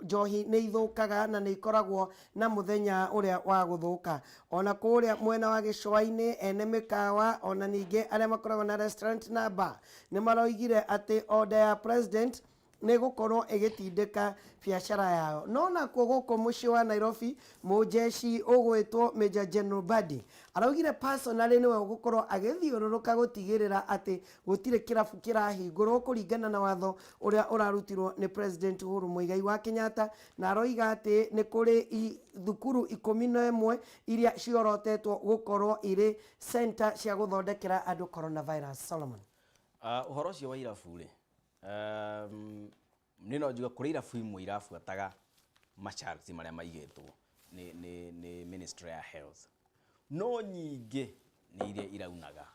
njohi nĩ ithũkaga na nĩ ikoragwo na mũthenya ũrĩa wa gũthũka. Ona kũrĩa mwena wa gĩcũa-inĩ ene mĩkawa ona ningĩ arĩa makoragwo na restaurant na bar nĩ maroigire atĩ order ya president nĩ gũkorwo ĩgĩtindĩka biacara yao. No nakuo gũkũ mũciĩ wa Nairobi mũnjeci ũgwĩtwo Major General Badi araugire personally nĩwe ũgũkorwo agĩthiũrũrũka gũtigĩrĩra atĩ gũtirĩ kĩrabu kĩrahingũrwo kũringana na watho ũrĩa ũrarutirwo nĩ President Uhuru Muigai wa Kenyatta, na aroiga atĩ nĩ kũrĩ thukuru 11 iria ciorotetwo gũkorwo irĩ center cia gũthondekera andũ coronavirus. Solomon. Ũhoro ũcio wa irabu rĩ, niĩ no njuge kũrĩ irabu imwe irabuataga masharti marĩa maigĩtwo nĩ Ministry ya Health, no nyingĩ nĩ iria iraunaga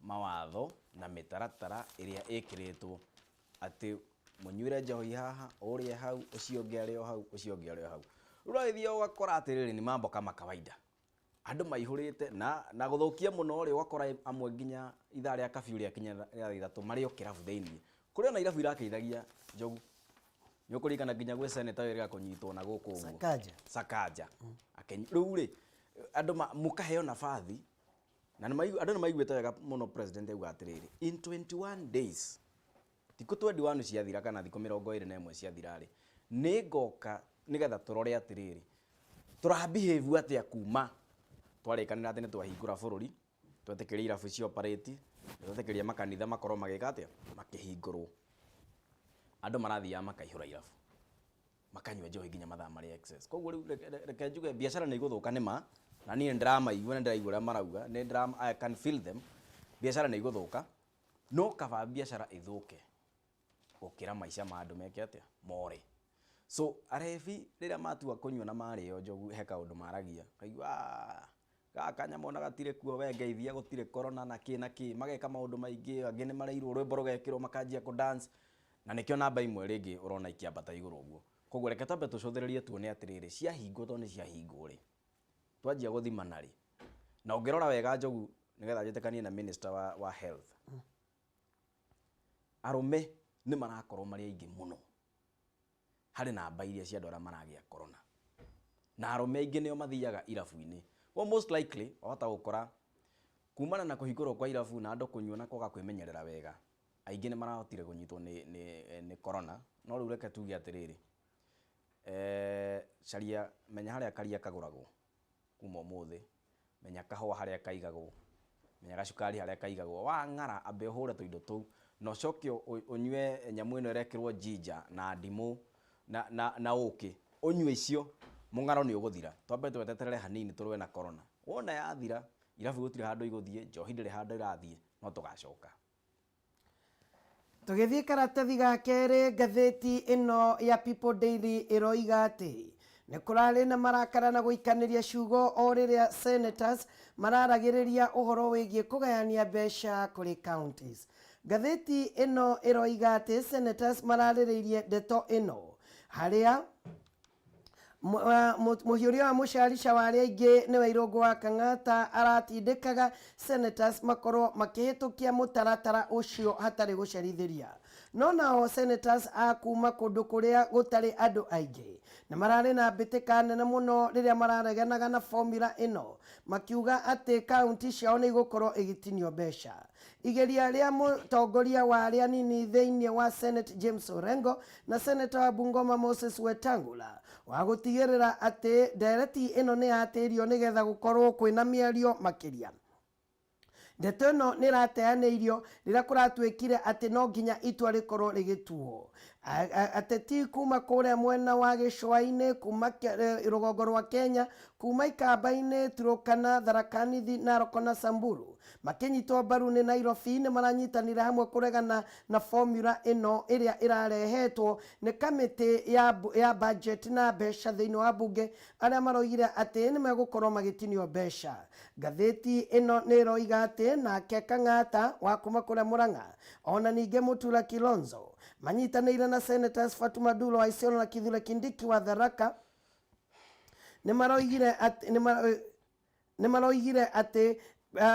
mawatho na mĩtaratara ĩrĩa ĩkĩrĩtwo atĩ mũnyuĩre njohi haha, ũrĩe hau, ũcio ũngĩ arĩ o hau, ũcio ũngĩ arĩ o hau. Rĩu ũragĩthiĩ ũgakora atĩrĩrĩ ni mambo kama kawaida, andũ maihũrĩte na gũthũkia mũno rĩ, ũgakora amwe nginya ithaa rĩa kabiũ rĩakinya rĩa 3 marĩ o kĩrabu thĩinĩ. Kũrĩ ona irabu irakĩithagia njogu. Nĩ ũkũririkana nginya gwĩ senator wĩrĩga kũnyitwo na gũkũ ũguo. Sakaja. Sakaja. Rĩu rĩ, andũ mũkaheo nabathi, na andũ nĩ maiguĩte wega mũno president auga atĩrĩrĩ, in 21 days, thikũ 21 ciathira kana thikũ 21 ciathira rĩ, nĩ ngoka nĩgetha tũrore atĩrĩrĩ, tũra behave atĩa kuma twarĩkanĩra atĩ nĩ twahingũra bũrũri, twetĩkĩria irabu ci operate, twetĩkĩria makanitha makorwo magĩka atĩa, makĩhingũrwo. Andũ marathiaga makaihũra irabu, makanyua njohi nginya mathaa marĩa excess. Koguo rĩu reke njuge biacara nĩ igũthũka nĩ ma, na niĩ nĩ ndĩramaigua, nĩ ndĩraigua ũrĩa marauga, I can feel them. Biacara nĩ igũthũka, no kaba biacara ĩthũke gũkĩra maica ma andũ meke atĩa, more. So arebi rĩrĩa matua kũnyua na marĩo njogu he kaũndũ maragia, kaigua gaka kanyamũ ona gatirĩ kuo, we ngeithia gũtirĩ corona na kĩ na kĩ, mageka maũndũ maingĩ, angĩ nĩ mareirwo rwĩmbo rũgekĩrwo makanjia kũ dance, na nĩkĩo namba imwe rĩngĩ ũrona ikĩambata igũrũ ũguo. Koguo reke twambe tũcũthĩrĩrie tuone atĩrĩrĩ, ciahingwo tondũ nĩ ciahingwo rĩ, twanjia gũthimana rĩ, na ũngĩrora wega njogu, nĩgetha njĩtĩkanie na minister wa health, arũme nĩ marakorwo marĩ aingĩ mũno harĩ namba iria cia andũ arĩa maragĩa corona, na arũme aingĩ nĩo mathiaga irabu-inĩ. Well, most likely wahota gũkora kumana na kũhingũrwo kwa irabu na andũ kũnyua na kwaga kwĩmenyerera wega, aingĩ nĩ marahotire kũnyitwo nĩ corona. No rĩu reke tuge atĩrĩrĩ, caria, menya harĩa karia kagũragwo kuma ũmũthĩ, menya kahũa harĩa kaigagwo, menya gacukari harĩa kaigagwo, wang'ara ambe ũhũre tũindo tũu, na ũcoke ũnyue nyamũ ĩno ĩrekĩrwo ginger na ndimũ na ũkĩ, ũnyue icio, mũng'aro nĩ ũgũthira. Twambe tweteterere hanini tũrũe na corona. Wona yathira, irabu gũtirĩ handũ igũthiĩ, njohi ndĩrĩ handũ ĩrathiĩ, no tũgacoka. Tũgĩthiĩ karatathi ga kerĩ, ngathĩti ĩno ya People Daily ĩroiga atĩ nĩ kũrarĩ na marakara na gũikanĩria ciugo o rĩrĩa senators mararagĩrĩria ũhoro wĩgiĩ kũgayania mbeca kũrĩ counties. Ngathĩti ĩno ĩroiga atĩ senators mararĩrĩirie ndeto ĩno harĩa mũhiũria wa mũcarica wa arĩa aingĩ nĩwe Irũngũ wa Kang'ata aratindĩkaga senators makorwo makĩhĩtũkia mũtaratara ũcio hatarĩ gũcerithĩria. No nao senators a kuma kũndũ kũrĩa gũtarĩ andũ aingĩ nĩ mararĩ na mbĩtĩka nene mũno rĩrĩa marareganaga na formula ĩno, makiuga atĩ kaunti ciao nĩ igũkorwo igĩtinio mbeca. Igeria rĩa mũtongoria wa arĩa anini thĩinĩ wa Senate James Orengo na Senator wa Bungoma Moses Wetangula wa gũtigĩrĩra atĩ ndereti ĩno nĩ yatĩrio nĩgetha gũkorwo kwĩna mĩario makĩria. Ndeto ĩno nĩ ĩrateanĩirio rĩrĩa kũratuĩkire atĩ no nginya itua rĩkorwo rĩgĩtuo. Ateti kuma kũrĩa mwena wa gĩcũa-inĩ, kuma rũgongo rwa Kenya, kuma Ikamba-inĩ, Turkana, Tharaka Nithi, Narok na Samburu makĩnyitwo mbaru nĩ Nairobi nĩ maranyitanĩra hamwe kũregana na formula ĩno ĩrĩa ĩrarehetwo nĩ kamĩtĩ ya budget na mbeca thĩinĩ wa bunge, arĩa maroigire atĩ nĩ megũkorwo magĩtinio mbeca. Ngathĩti ĩno nĩ ĩroiga atĩ nake Kang'ata wa kuma kũrĩa Murang'a ona ningĩ Mutura Kilonzo manyitanĩire na Senators Fatuma Dulo wa Isiolo na Kithure Kindiki wa Tharaka nĩ maroigire atĩ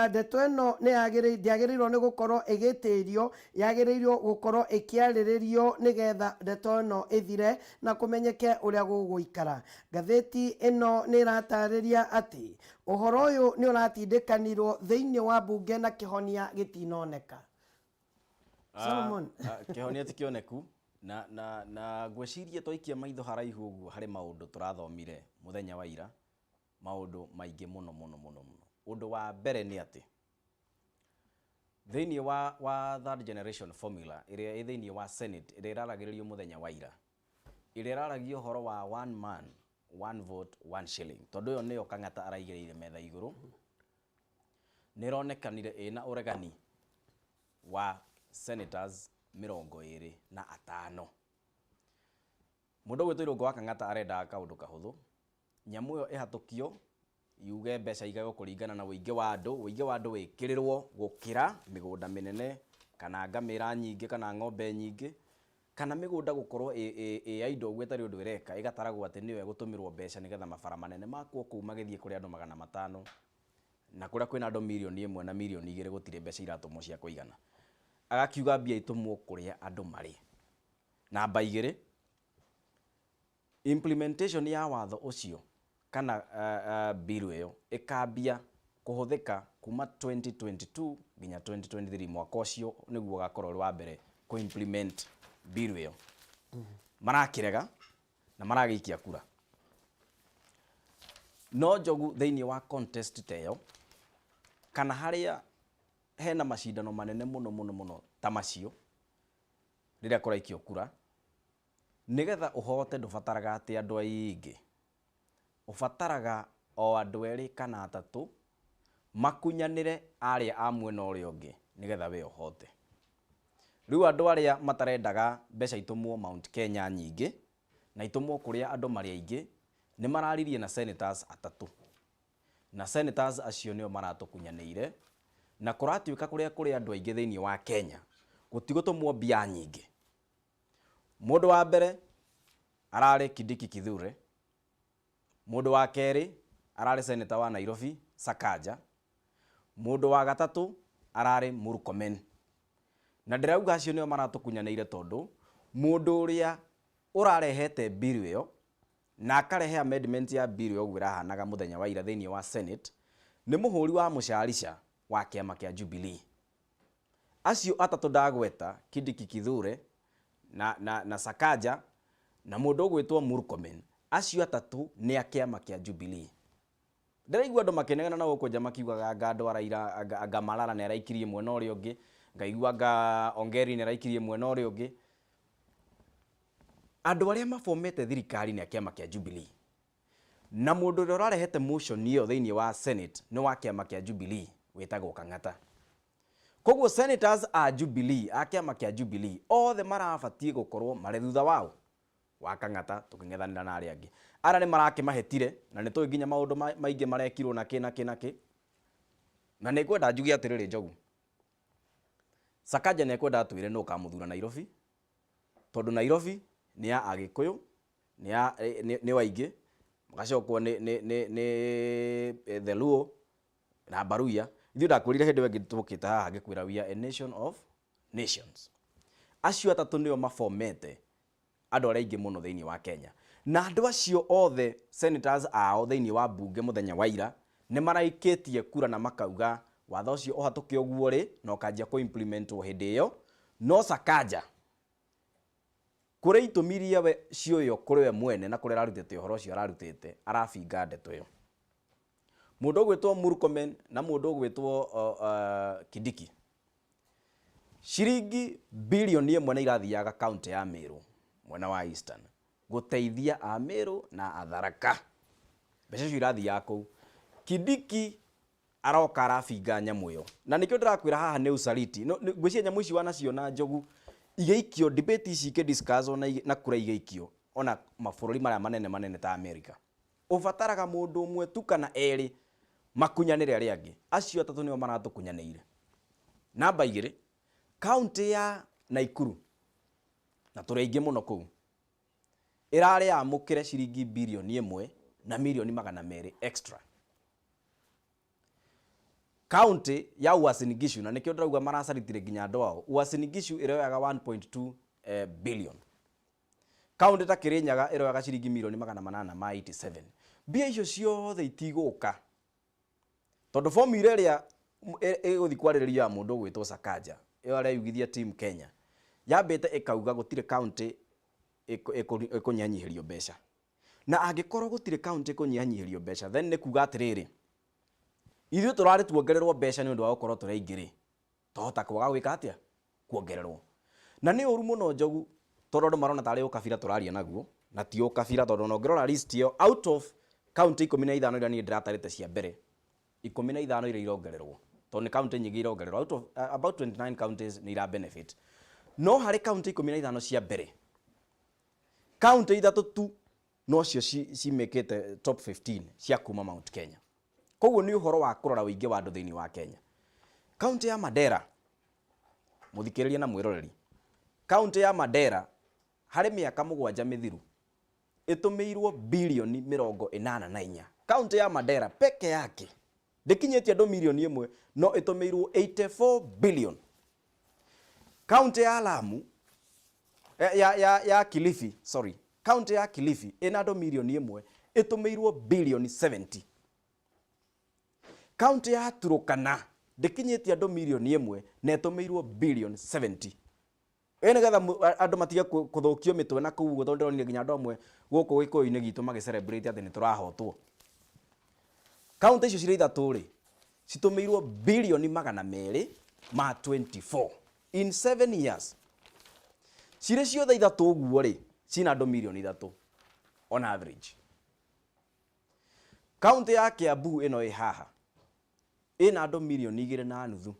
ndeto ĩno nĩ ndĩagĩrĩirwo nĩ gũkorwo ĩgĩtĩrio, yagĩrĩirwo gũkorwo ĩkĩarĩrĩrio nĩgetha ndeto ĩno ĩthire na kũmenyeke ũrĩa gũgũikara. Ngathĩti ĩno nĩ ĩratarĩria atĩ ũhoro ũyũ nĩ ũratindĩkanirwo thĩinĩ wa mbunge na kĩhonia gĩtinoneka. Solomon. Kĩhonia ti kĩoneku na ngwĩciria twaikia maitho haraihu ũguo harĩ maũndũ tũrathomire mũthenya wa ira, maũndũ maingĩ mũno mũno mũno mũno. Ũndũ wa mbere nĩ atĩ thĩinĩ wa third generation formula ĩrĩa ĩ thĩinĩ wa Senate, ĩrĩa ĩraragĩrĩrio mũthenya wa ira, ĩrĩa ĩraragia ũhoro wa one man, one vote, one shilling, tondũ ĩyo nĩyo Kang'ata araigĩrĩire metha igũrũ, nĩ ĩronekanire ĩna ũregani wa senators 25. Mũndũ ũgwĩtwo Irũngũ wa Kang'ata arendaga kaũndũ kahũthũ, nyamũ ĩyo ĩhatũkio yuge mbeca igaywo kũringana na ũingĩ wa andũ, ũingĩ wa andũ wĩkĩrĩrwo gũkĩra mĩgũnda mĩnene kana ngamĩra nyingĩ kana ng'ombe nyingĩ kana mĩgũnda gũkorwo ĩ ya indo ũguo ĩtarĩ ũndũ ĩreka, ĩgataragwo atĩ nĩyo ĩgũtũmĩrwo mbeca nĩgetha mabara manene makwo kũu magĩthiĩ kũrĩ andũ 500, na kũrĩa kwĩna andũ 1 million na 2 million gũtirĩ mbeca iratũmwo cia kũigana. Agakiuga mbia itũmwo kũrĩa andũ marĩ. Namba 2, implementation ya watho ũcio kana bill ĩyo ĩkambia kũhũthĩka kuma 2022 nginya 2023. Mwaka ũcio nĩguo ũgakorwo ũrĩ wa mbere kũ-implement bill ĩyo. Marakĩrega na maragĩikia kura no Njogu thĩinĩ wa contest ta ĩyo kana harĩa hena macindano manene mũno mũno mũno ta macio, rĩrĩa kũraikio kura nĩgetha ũhote, ndũbataraga atĩ andũ aingĩ, ũbataraga o andũ erĩ kana atatũ makunyanĩre arĩa a mwena ũrĩa ũngĩ nĩgetha we ũhote. Rĩu andũ arĩa matarendaga mbeca itũmwo Mount Kenya nyingĩ na itũmwo kũrĩa andũ marĩ aingĩ nĩ mararirie na senators atatũ, na senators acio nĩo maratũkunyanĩire, na kũratuĩka kũrĩa kũrĩ andũ aingĩ thĩinĩ wa Kenya gũtigũtũmwo mbia nyingĩ. Mũndũ wa mbere ararĩ Kindiki Kithure, mũndũ wa kerĩ ararĩ senator wa Nairobi Sakaja, mũndũ wa gatatũ ararĩ Murkomen. Na ndĩrauga acio nĩo maratũkunyanĩire tondũ mũndũ ũrĩa ũrarehete bill ĩyo na akarehe amendment ya bill ĩyo ũguo ĩrahanaga mũthenya wa ira thĩinĩ wa Senate nĩ mũhũri wa mũcarica wa kĩama kĩa Jubilee. Acio atatũ ndagweta, Kindiki Kithure na Sakaja na mũndũ ũgwĩtwo Murkomen, acio atatũ nĩ a kĩama kĩa Jubilee. Ndĩraigua andũ makĩnegena na gũkũ nja makiugaga anga andũ araira anga Malala nĩ araikirie mwena ũrĩa ũngĩ, ngaigua anga Ongeri nĩ araikirie mwena ũrĩa ũngĩ. Andũ arĩa mabomete thirikari nĩ a kĩama kĩa Jubilee, na mũndũ ũrĩa ũrarehete motion ĩyo thĩinĩ wa Senate nĩ wa kĩama kĩa Jubilee wĩtagwo Kang'ata. Koguo senators a Jubilee, a kĩama kĩa Jubilee, othe marabatiĩ gũkorwo marĩ thutha wao wa Kang'ata tũkĩng'ethanĩra na arĩa angĩ. Arĩa nĩ marakĩmahĩtire na nĩ tũĩ nginya maũndũ maingĩ marekirwo na kĩ na kĩ na kĩ. Na nĩ ngwenda njuge atĩrĩrĩ, Njogu, Sakaja nĩ ekwenda atwĩre nũ ũkamũthura Nairobi, tondũ Nairobi nĩ ya Agĩkũyũ, nĩ ya nĩ waingĩ, magacokwo nĩ the Luo na Baruya. Ithuĩ ndakwĩrire hĩndĩ ĩyo ĩngĩ tũkĩte haha ngĩkwĩra we are a nation of nations. Acio atatũ nĩo mabomete andũ arĩa aingĩ mũno thĩinĩ wa Kenya, na andũ acio othe senators ao thĩinĩ wa bunge mũthenya wa ira nĩ maraikĩtie kura na makauga Watho ũcio ũhatũke ũguo rĩ, na ũkanjia kũ implementwo hĩndĩ ĩyo. No Sakaja kũrĩ itũmi iria we ciũywo kũrĩ we mwene na kũrĩa ararutĩte ũhoro ũcio ararutĩte, arabinga ndeto ĩyo. Mũndũ ũgwĩtwo Murkomen na mũndũ ũgwĩtwo Kindiki, ciringi birioni ĩmwe nĩ irathiaga kaunti ya Meru mwena wa Eastern gũteithia a Meru na a Tharaka. Mbeca icio irathiaga kũu. Kindiki aroka arabinga nyamũ ĩyo, na nĩkĩo ndĩrakwĩra haha nĩ usaliti. No, ngwĩciria nyamũ ici wanaciona Njogu igĩikio, debate ici ikĩdiscusswo na kura igĩikio ona mabũrũri marĩa manene manene ta America, ũbataraga mũndũ ũmwe tu kana erĩ makunyanĩre arĩa angĩ. Acio atatũ nĩo maratũkunyanĩire. Namba igĩrĩ, kaunti ya Naikuru, na tũrĩ aingĩ mũno kũu, ĩrarĩ yamũkĩre ciringi birioni ĩmwe na mirioni magana merĩ extra. Kaunti ya Uasin Gishu, na nĩkĩo ndĩrauga maracaritire nginya andũ ao, Uasin Gishu ĩroyaga 1.2 billion. Kaunti ta Kirinyaga ĩroyaga ciringi mirioni magana manana ma 87. Mbia icio ciothe itigũka tondũ formula ĩrĩa ĩgũthiĩ kwarĩrĩrio ya mũndũ ũgwĩtwo Sakaja, ĩyo areyugithia Team Kenya, yambĩte ĩkauga gũtirĩ kaunti ĩkũnyihanyihĩrio mbeca. Na angĩkorwo gũtirĩ kaunti ĩkũnyihanyihĩrio mbeca, then nĩ kuga atĩrĩrĩ, ithuĩ tũrarĩ tuongererwo mbeca nĩ ũndũ wa gũkorwo tũrĩ aingĩ rĩ, twahota kwaga gwĩka atĩa? Kuongererwo. Na nĩ ũru mũno Njogu, tondũ andũ marona tarĩ ũkabira tũraria naguo, na ti ũkabira, tondũ ona ũngĩrora list ĩyo, out of kaunti 15 iria niĩ ndĩratarĩte cia mbere, 15 iria irongererwo, tondũ nĩ kaunti nyingĩ irongererwo, out of about 29 counties nĩ ira benefit. No harĩ kaunti 15 cia mbere, kaunti ithatũ tu nocio cimĩkĩte top 15 cia kuma Mount Kenya. Koguo nĩ ũhoro wa kũrora ũingĩ wa andũ thĩinĩ wa Kenya. Kaunti ya Mandera, mũthikĩrĩria na mwĩroreri, kaunti ya Mandera harĩ mĩaka 7 mĩthiru ĩtũmĩirwo birioni 84. Kaunti ya Mandera peke yake ndĩkinyĩtie andũ mirioni ĩmwe, no ĩtũmĩirwo 84 billion. Kaunti ya Lamu, ya Kilifi, sorry, kaunti ya Kilifi ĩna andũ mirioni ĩmwe, ĩtũmĩirwo birioni 70. Kaunti ya Turukana ndĩkinyĩtie andũ mirioni ĩmwe na ĩtũmĩirwo birioni 70. Ĩ nĩgetha andũ matige kũthũkio mĩtwe na kũu ũguo, tondũ ndĩronire nginya andũ amwe gũkũ gĩkũyũ-inĩ gitũ magĩ celebrate atĩ nĩ tũrahotwo. Kaunti icio cirĩ ithatũ rĩ, citũmĩirwo birioni magana merĩ ma 24 in 7 years. Cirĩ ciothe ithatũ ũguo rĩ, cina andũ mirioni ithatũ on average. Kaunti ya Kiambu ĩno ĩ haha ĩna andũ mirioni igĩrĩ na nuthu,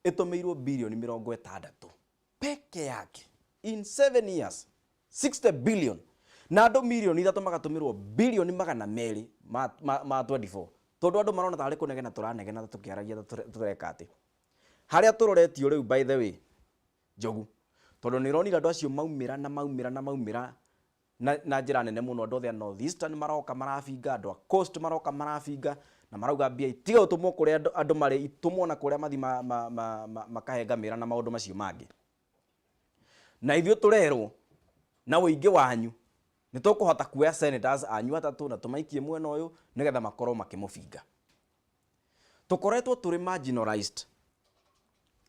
ĩtũmĩirwo birioni 60 peke yake in 7 years, 60 billion, na andũ mirioni ithatũ magatũmĩrwo birioni magana merĩ ma 24, tondũ andũ marona tarĩ kũnegena tũranegena tũkĩaragia tũreka atĩ harĩa tũroretio rĩu. By the way Njogu, tondũ nĩ ũronire andũ acio maumĩra na maumĩra na maumĩra na njĩra nene mũno, andũ othe a North Eastern maroka marabinga, andũ a Coast maroka marabinga na marauga mbia itiga gũtũmwo kũrĩa andũ marĩ, itũmwo na kũrĩa mathi makahe ngamĩra na maũndũ macio mangĩ. Na ithuĩ tũrerwo na ũingĩ wanyu nĩ tũkũhota kuoya senators anyu atatũ na tũmaikie mwena ũyũ nĩgetha makorwo makĩmũbinga. Tũkoretwo tũrĩ marginalized,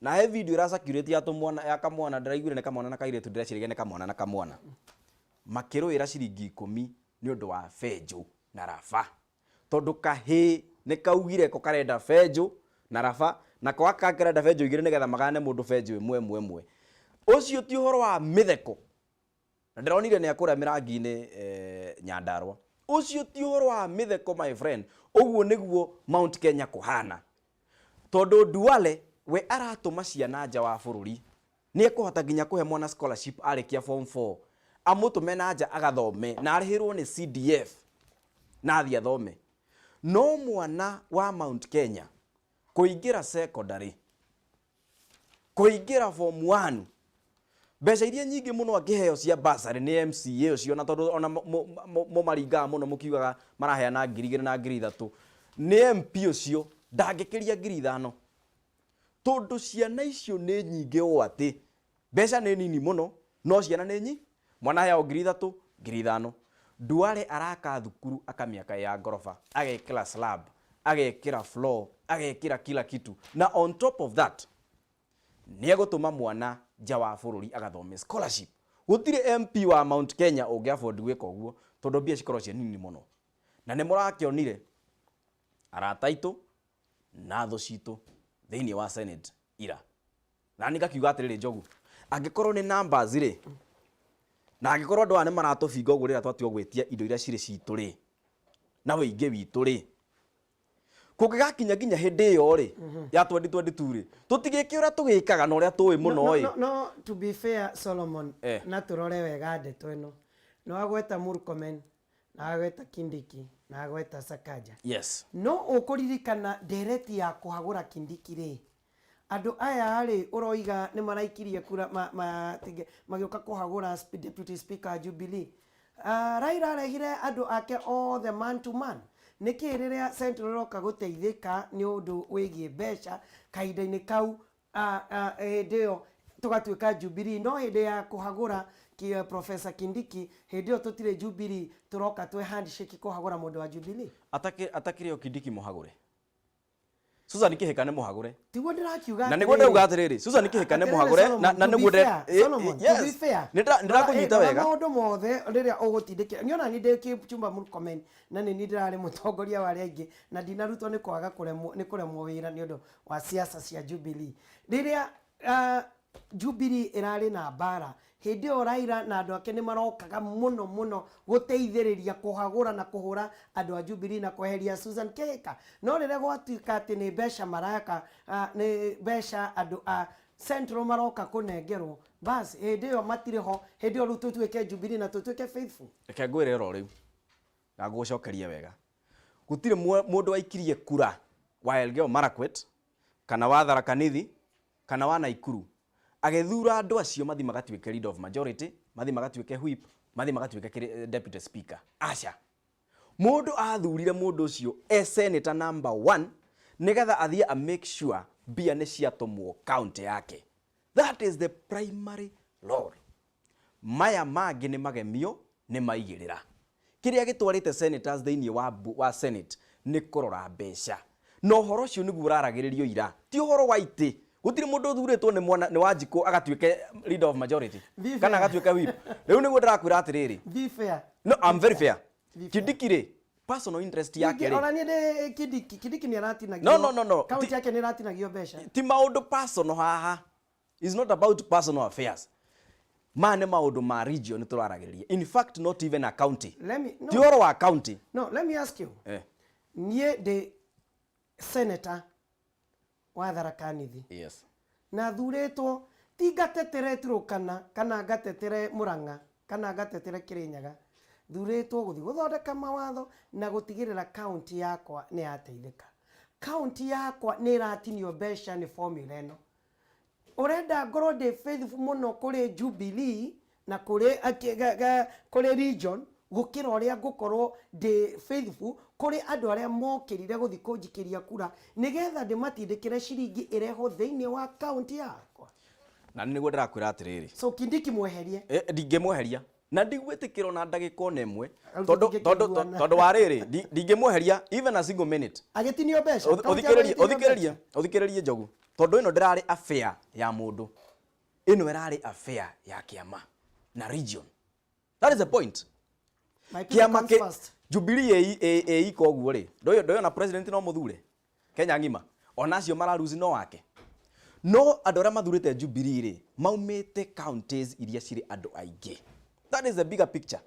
na he video ĩra circulate ya tũmwana, ya kamwana, ndĩraiguire nĩ kamwana na kairĩtu, ndĩreciragia nĩ kamwana na kamwana, makĩrũĩra ciringi 10 nĩ ũndũ wa benjũ na raba, tondũ kahĩĩ nĩ kaugire ko karenda benjũ na raba, nako gaka karenda benjũ igĩrĩ, nĩgetha magane mũndũ benjũ ĩmwe ĩmwe ĩmwe. Ũcio ti ũhoro wa mĩtheko, na ndĩronire nĩ akũrĩa mĩrangi-inĩ Nyandarua. Ũcio ti ũhoro wa mĩtheko, my friend. Ũguo nĩguo Mount Kenya kũhana, tondũ Duale we aratũma ciana nja wa bũrũri, nĩ ekũhota nginya kũhe mwana scholarship arĩkia form 4, amũtũme na nja agathome na arĩhĩrwo nĩ CDF na athiĩ athome. No mwana wa Mount Kenya kũingĩra secondary, kũingĩra form 1, mbeca iria nyingĩ mũno angĩheo cia bursary nĩ MCA ũcio, na tondũ ona mũmaringaga mũno mũkiugaga maraheana 2000 na 3000, nĩ MP ũcio ndangĩkĩria 5000, tondũ ciana icio nĩ nyingĩ ũũ atĩ mbeca nĩ nini mũno, no ciana nĩ nyi mwana aheagwo 3000, 5000. Duale araka thukuru akamĩaka ya ngoroba, agekĩra slab. Agekĩra floor, agekĩra kila kitu, na on top of that nĩ egũtũma mwana nja wa bũrũri agathome scholarship. Gũtirĩ MP wa Mount Kenya ũngĩ afford gwĩka ũguo, tondũ mbia cikoragwo ciĩ nini mũno. Na nĩ mũrakĩonire arata aitũ na thũ citũ thĩinĩ wa Senate ira. Na niĩ ngakiuga atĩrĩrĩ, Njogu, angĩkorwo nĩ numbers rĩ, na angĩkorwo andũ aya nĩ maratũbinga ũguo rĩrĩa twatua gwĩtia indo iria cirĩ citũ rĩ, na wĩingĩ witũ rĩ, kũngĩgakinya nginya hĩndĩ ĩyo rĩ ya 2022 rĩ, tũtigĩke ũrĩa tũgĩkaga na ũrĩa tũĩ mũno. No, ĩ. No, to be fair, Solomon, na tũrore wega ndeto ĩno. Nĩ wagweta Murkomen, na wagweta Kindiki, na wagweta Sakaja. No ũkũririkana ndereti ya kũhagũra Kindiki rĩ, andũ aya rĩ ũroiga nĩ maraikirie kura magĩũka kũhagũra deputy speaker wa Jubilee. Raila arehire andũ ake othe man to man. Nĩkĩ rĩrĩa Central ĩroka gũteithĩka nĩ ũndũ wĩgiĩ mbeca kahinda-inĩ kau, hĩndĩ ĩyo tũgatuĩka Jubilee, no hĩndĩ ya kũhagũra Professor Kindiki, hĩndĩ ĩyo tũtirĩ Jubilee, tũroka twĩ handshake kũhagũra mũndũ wa Jubilee? Atakĩrĩ o Kindiki mũhagũre, Susan Kihika nĩ mũhagũre. Tiguo ndĩrakiuga. Na nĩguo ndauga atĩrĩrĩ, Susan Kihika nĩ mũhagũre, na nĩguo to be fair. Nĩndĩrakũnyita wega. Maũndũ mothe rĩrĩa ũgũtindĩkĩra niĩ, ona niĩ ndĩ Kipchumba Murkomen, na nĩ niĩ ndĩrarĩ mũtongoria wa arĩa aingĩ, na ndinarutwo nĩ kwaga kũremwo, nĩ kũremwo wĩra nĩ ũndũ wa siasa cia Jubilee. Rĩrĩa Jubilee ĩrarĩ na mbara, hĩndĩ ĩyo Raila na andũ ake nĩ marokaga mũno mũno gũteithĩrĩria kũhagũra na kũhũra andũ a Jubilee na kweheria Susan Kihika. No rĩrĩa gwatuĩka atĩ nĩ mbeca maraka, nĩ mbeca andũ a Central maroka kũnengerwo, bas, hĩndĩ ĩyo matirĩ ho. Hĩndĩ ĩyo rĩu tũtuĩke Jubilee na tũtuĩke faithful. Reke ngwĩre oro rĩu na ngũgũcokerie wega, gũtirĩ mũndũ waikirie kura wa Elgeyo Marakwet kana wa Tharaka Nithi kana wa Naikuru agĩthura andũ acio mathi magatuĩke leader of majority, mathi magatuĩke whip, mathi magatuĩke deputy speaker. Aca, mũndũ athurire mũndũ ũcio e senator number one nĩgetha athiĩ a make sure mbia nĩ ciatũmwo county yake. That is the primary role. Maya mangĩ nĩ magemio, nĩ maigĩrĩra. Kĩrĩa gĩtwarĩte senators thĩinĩ wa Senate nĩ kũrora mbeca, na ũhoro ũcio nĩguo ũraragĩrĩrio ira, ti ũhoro wa itĩ. Gũtirĩ mũndũ ũthurĩtwo nĩ mwana nĩ Wanjikũ agatuĩke leader of majority Be kana fair. Agatuĩke whip. Rĩu nĩguo ndĩrakwĩra atĩrĩrĩ. Be fair. No, I'm very fair. Kindiki rĩ, personal interest yake rĩ, Ona niĩ ndĩ Kindiki. Kindiki nĩ aratinagio. No. Kaunti yake nĩ ĩratinagio mbeca. Ti maũndũ personal haha. It's not about personal affairs. Maya nĩ maũndũ ma region tũraragĩrĩria, in fact not even a county. Let me, no. Ti ũhoro wa county. No, let me ask you. Niĩ ndĩ senator wa Tharaka Nithi. Na thurĩtwo ti ngatetere Turukana kana ngatetere Murang'a kana ngatetere Kirinyaga. Thurĩtwo gũthiĩ gũthondeka mawatho na gũtigĩrĩra kaunti yakwa nĩ yateithĩka. Kaunti yakwa nĩ ĩratinio mbeca nĩ formula ĩno. Ũrenda ngorwo ndĩ faithful mũno kũrĩ Jubilee na kũrĩ region gũkĩra ũrĩa ngũkorwo ndĩ faithful kũrĩ andũ arĩa mokĩrire gũthiĩ kũnjikĩria kura nĩgetha ndĩmatindĩkĩre ciringi ĩrehwo thĩinĩ wa kaunti yakwa? Na nĩguo ndĩrakwĩra atĩrĩrĩ. So Kindiki mweherie. Ndingĩmweheria na ndigwĩtĩkĩra ona ndagĩka ona ĩmwe, Rĩu tondũ tũtingĩkĩiguana. tondũ wa rĩrĩ, ndingĩmweheria even a single minute. Agĩtinio mbeca, kaunti yakwa Ũthikĩrĩrie. ĩgĩtinio Ũthikĩrĩrie. mbeca. Ũthikĩrĩrie, Njogu, tondũ ĩno ndĩrarĩ affair ya mũndũ, ĩno ĩrarĩ affair ya kĩama na region. That is the point. My people Kĩama comes kĩ first. Jubilee ĩ ika ũguo rĩ, ndũyũ na president no mũthure Kenya ng'ima, ona acio mararuzi no wake. No andũ arĩa mathurĩte Jubilee rĩ, maumĩte counties iria cirĩ andũ aingĩ. That is the bigger picture.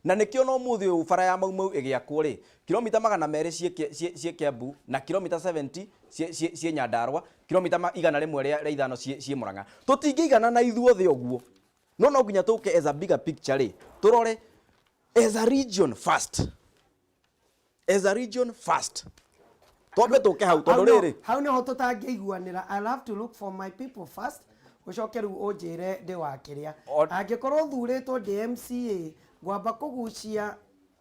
Na nĩkĩo no mũthĩ ũyũ bara ya Mau Mau ĩgĩakwo rĩ, kilomita 200 ciĩ Kiambu na kilomita 70 ciĩ Nyandarua, kilomita 105 ciĩ Murang'a. Tũtingĩigana na ithuothe ũguo, no nginya tũke as a bigger picture rĩ, tũrore as a region first, as a region first, twambe tũke hau, tondũ rĩrĩ, Hau nĩho tũtangĩiguanĩra. I'll have to look for my people first, ũcoke rĩu ũnjĩre ndĩ wa kĩrĩa. Angĩkorwo thurĩtwo ndĩ MCA, ngwamba kũgucia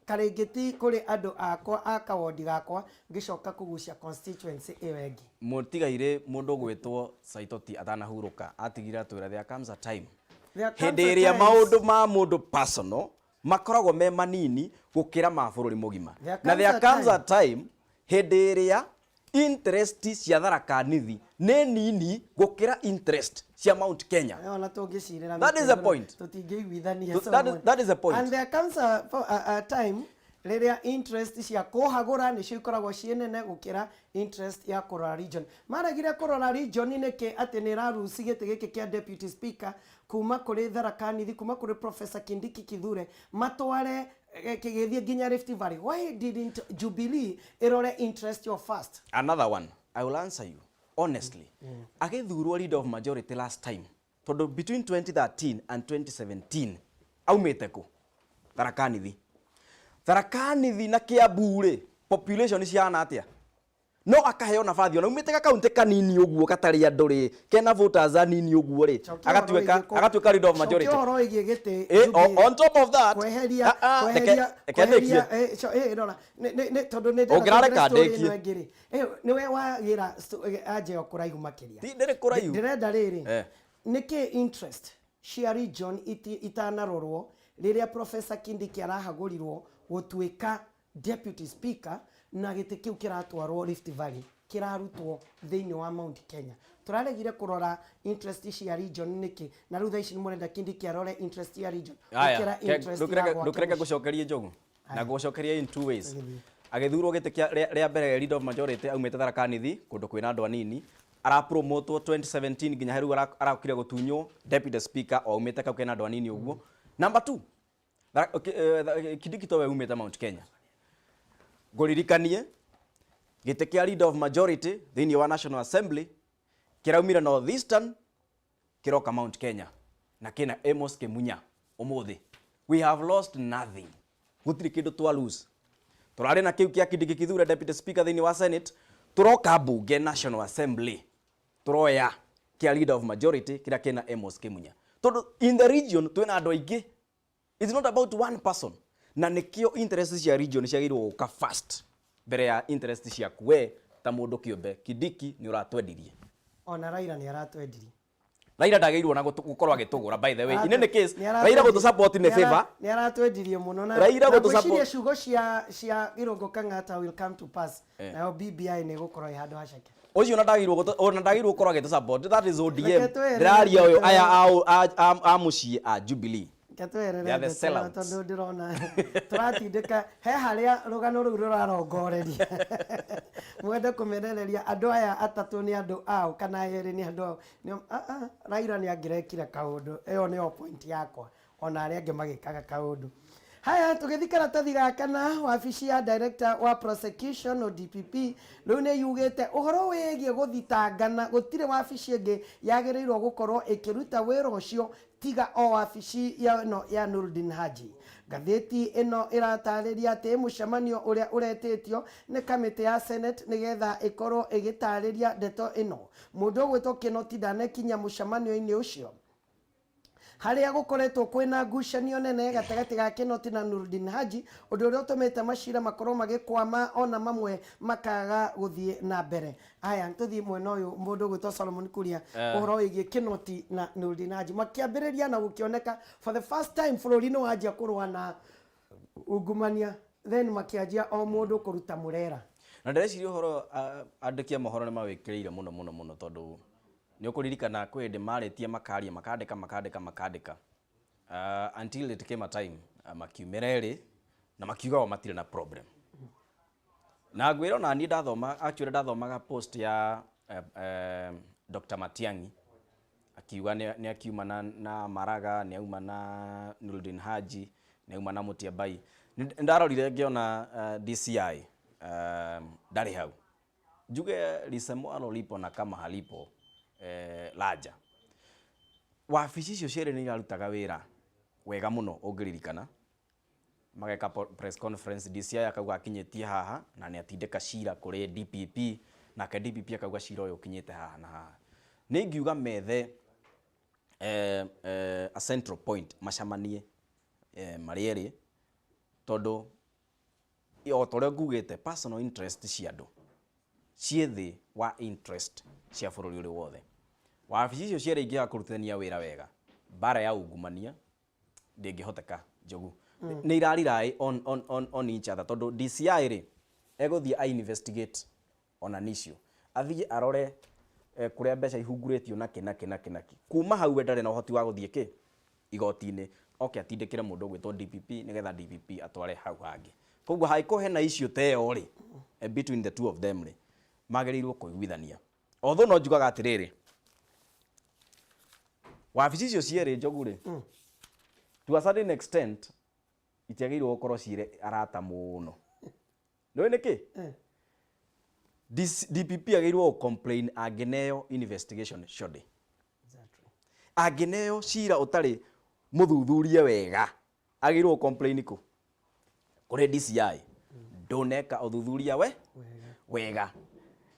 karĩngĩti kũrĩ andũ akwa a kawondi gakwa, ngĩcoka kũgucia constituency ĩyo ĩngĩ. Mũtigairĩ mũndũ ũgwĩtwo Saitoti atanahurũka atigire atwĩra there comes a time There comes hĩndĩ a ĩrĩa time. Maũndũ ma mũndũ personal makoragwo me manini gũkĩra ma bũrũri mũgima. There Na comes there a comes a time. Hĩndĩ ĩrĩa interest cia Tharaka Nithi nĩ nini gũkĩra interest cia Mount Kenya. Ona tũngĩcirĩra That is the point. Tũtingĩiguithania. That is the point. And there comes a time rĩrĩa interest cia kũhagũra nĩcio ikoragwo ciĩ nene gũkĩra interest ya kũrora region. Maregire kũrora region nĩkĩ atĩ nĩ ĩraruci gĩtĩ gĩkĩ kĩa deputy speaker kuma kũrĩ Tharaka Nithi, kuma kũrĩ Professor Kindiki Kithure, matware kĩgĩthiĩ nginya Rift Valley? Why didn't Jubilee ĩrore interest your first? Another one, I will answer you honestly. Agĩthurwo leader of majority last time, tondũ between 2013 and 2017 aumĩte kũ? Tharaka Nithi. Tharaka Nithi na Kiambu rĩ, population cihana atĩa? No akaheo nabathi ona umĩte gakaunti kanini ũguo gatarĩ andũ rĩ, kena voters anini ũguo rĩ, agatuĩka leader of majority. Cokia ũhoro wĩgiĩ gĩtĩ. On top of that, kweheria ah, ah, kweheria reke ndĩkie. Kweheria rora, tondũ nĩ ndĩrenda Ũngĩrareka tũingĩre story ndĩkie. ĩno ĩngĩ rĩ. Nĩwe wagĩra anja ĩyo kũraihu makĩria. Ti ndĩrĩ kũraihu. Ndĩrenda rĩrĩ, nĩkĩ interest cia region itanarorwo rĩrĩa Professor Kindiki arahagũrirwo gũtuĩka deputy speaker na gĩtĩ kĩu kĩratwarwo Rift Valley, kĩrarutwo thĩinĩ wa Mount Kenya? Tũraregire kũrora interest cia region nĩkĩ? Na rĩu thaa ici nĩ mũrenda Kindiki arore interest ya region Aya, gũkĩra interest ya gwake ndũkĩreke mũciĩ. Ngũcokerie, Njogu, na ngũcokerie in two ways. Tũgĩthiĩ. Agĩthurwo gĩtĩ kĩa rĩa mbere leader of majority, aumĩte Tharaka Nithi, kũndũ kwĩna andũ anini. Arapromotwo 2017 nginya rĩu arakire gũtunywo deputy speaker, o aumĩte kau kena andũ anini ũguo. Number two, okay, Kindiki towe umĩte Mount Kenya. Ngũririkanie gĩtĩ kĩa leader of majority thĩinĩ wa National Assembly kĩraumire Northeastern, kĩroka Mount Kenya na kĩna Amos Kimunya ũmũthĩ. We have lost nothing, gũtirĩ kĩndũ twa lose. Tũrarĩ na kĩu kĩa Kindiki Kithure, deputy speaker thĩinĩ wa Senate, tũroka mbunge National Assembly, tũroya kĩa leader of majority kĩrĩa kĩna Amos Kimunya, tondũ in the region twĩna andũ aingĩ. It's not about one person, na nĩkĩo interest cia region ciagĩrĩirwo gũka first mbere ya interest ciaku we ta mũndũ kĩũmbe. Kindiki nĩ ũratwendirie. Ona Raila nĩ aratwendirie. Raila ndagĩrĩirwo na gũkorwo agĩtũgũra, by the way. In any case, Raila gũtũ support nĩ favor. Nĩ aratwendirie mũno na Raila na gũtũ ngwĩciria ciugo cia Irũngũ Kang'ata will come to pass. Nayo BBI nĩ ĩgũkorwo ĩ handũ haceke. Ũcio ona ndagĩrĩirwo gũkorwo agĩtũ support, that is ODM. Reke tweherere Ndĩraria ũyũ ndeto aya ĩyo. a mũciĩ a Jubilee. Reke tweherere They are the ndeto ĩyo sellouts. tondũ ndĩrona tũratindĩka he harĩa rũgano rũu rũrarongoreria. Mwende kũmenereria andũ aya atatũ nĩ andũ ao kana erĩ nĩ andũ ao. Ah, ah, Raila nĩ angĩrekire kaũndũ, ĩyo nĩyo point yakwa, ona arĩa angĩ magĩkaga kaũndũ. Haya, tũgĩthiĩ karatathi ga kana, wabici ya director wa prosecution, o DPP, rĩu nĩ yugĩte ũhoro wĩgiĩ gũthitangana gũtirĩ wabici ĩngĩ yagĩrĩirwo gũkorwo ĩkĩruta wĩra ũcio tiga o wabici ya ĩno ya Nurdin Haji. Ngathĩti ĩno ĩratarĩria atĩ mũcemanio ũrĩa ũretĩtio nĩ kamĩtĩ ya Senate nĩgetha ĩkorwo ĩgĩtarĩria ndeto ĩno, mũndũ ũgwĩtwo Kinoti ndanekinya mũcemanio-inĩ ũcio, harĩa gũkoretwo kwĩna ngucanio nene gatagatĩ ga Kinoti na Nurdin Haji, ũndũ ũrĩa ũtũmĩte macira makorwo magĩkwama ona mamwe makaga gũthiĩ na mbere. Aya, tũthiĩ mwena ũyũ, mũndũ ũgwĩtwo Solomon Kuria. Ũhoro wĩgiĩ Kinoti na Nurdin Haji makĩambĩrĩria na gũkĩoneka for the first time bũrũri nĩ wanjia kũrũa na ungumania, then makĩanjia o mũndũ kũruta mũrera. Na ndĩreciria ũhoro andĩki a mohoro nĩ mawĩkĩrĩire mũno mũno mũno, tondũ nĩ ũkũririkana kwĩ hĩndĩ marĩtie makaria, makandĩka, makandĩka, makandĩka, until it came a time makiumĩra erĩ na makiuga o matirĩ na problem. Na ngwĩra ona niĩ ndathoma, actually ndathomaga post ya Dr. Matiang'i akiuga nĩ akiuma na Maraga, nĩ auma na Nurdin Haji, nĩ auma na Mutyambai. Nĩ ndarorire ngĩona DCI ndarĩ hau. Njuge lisemwalo lipo na kama halipo laja. Wabici icio cierĩ nĩ irarutaga wĩra wega mũno. Ũngĩririkana mageka press conference, DCI akauga akinyĩtie haha na nĩ atindĩka cira kũrĩ DPP, nake DPP akauga cira ũyũ ũkinyĩte haha na haha. Nĩ ingiuga methe a central point macamanie marĩ erĩ, tondũ o ta ũrĩa ngugĩte, personal interest cia andũ ciĩ thĩ wa interest cia bũrũri ũrĩ wothe. Wabici icio cierĩ ingĩaga kũrutithania wĩra wega, mbara ya ungumania ndĩngĩhoteka, Njogu. Nĩ irarirai on each other, tondũ DCI rĩ Egũthiĩ a investigate ona nicio, athiĩ arore kũrĩa mbeca ihungurĩtio nakĩ nakĩ nakĩ nakĩ. Kuma hau we ndarĩ na ũhoti wa gũthiĩ kĩ igoti-inĩ, oke atindĩkĩre mũndũ ũgwĩtwo DPP nĩgetha DPP atware hau hangĩ. Koguo hangĩkorwo hena issue ta ĩyo rĩ, between the two of them rĩ, magĩrĩirwo kũiguithania. Although no njugaga atĩrĩrĩ, wabici icio cierĩ Njogu rĩ, to a certain extent itiagĩrĩirwo gũkorwo cirĩ arata mũno. Nĩũĩ nĩkĩ? DPP agĩrĩirwo gũ complain angĩneo investigation shoddy. Angĩneo cira ũtarĩ mũthuthurie wega, agĩrĩirwo gũ complain kũ? Kũrĩ DCI. Ndũneka ũthuthuria we wega.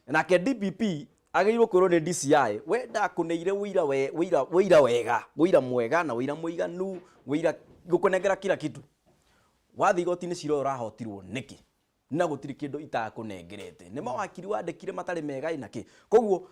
Nake DPP agĩrĩirwo kwĩrwo nĩ DCI, we ndakũneire ũira we, ũira, ũira wega, ũira mwega na ũira mũiganu, ũira ngũkũnengera kila kitu. Wathiĩ igoti-inĩ cira ũyũ ũrahotirwo nĩkĩ? Na gũtirĩ kĩndũ itakũnengerete. Nĩ mawakiri wandĩkire matarĩ mega ĩ na kĩ. Koguo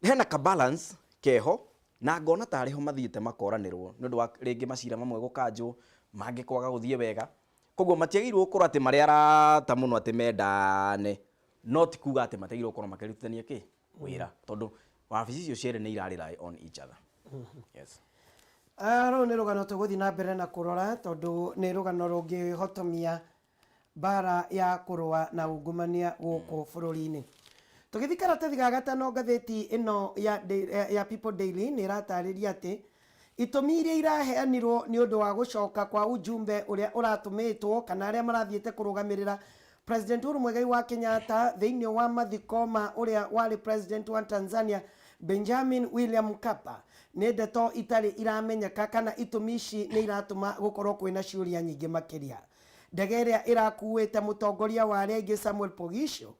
hena ka balance keho na ngona tarĩ ho mathiĩte makoranĩrwo nĩ ũndũ wa rĩngĩ macira mamwe gũkanjwo, mangĩ kwaga gũthiĩ wega. Koguo matiagĩrĩirwo gũkorwo atĩ marĩ arata mũno atĩ mendane, no ti kuga atĩ matiagĩrĩirwo gũkorwo makĩrutithania kĩ wĩra, tondũ wabici icio cierĩ nĩ ira rely on each other. Yes. Rũrũ nĩ rũgano tũgũthiĩ na mbere na kũrora tondũ nĩ rũgano rũngĩhotomia mbara ya kũrũa na ungumania gũkũ bũrũri-inĩ. Tũgĩthiĩ karatathi ga gatano, ngathĩti ĩno ya People Daily nĩ ĩratarĩria atĩ itũmi iria iraheanirwo nĩ ũndũ wa gũcoka kwa ujumbe ũrĩa ũratũmĩtwo kana arĩa marathiĩte kũrũgamĩrĩra President Uhuru Muigai wa Kenyatta thĩinĩ wa mathiko ma ũrĩa warĩ President wa Tanzania Benjamin William Mkapa nĩ ndeto itarĩ iramenyeka kana itũmi ici nĩ iratũma gũkorwo kwĩna ciũria nyingĩ makĩria. Ndege ĩrĩa ĩrakuĩte mũtongoria wa arĩa aingĩ Samuel Poghisio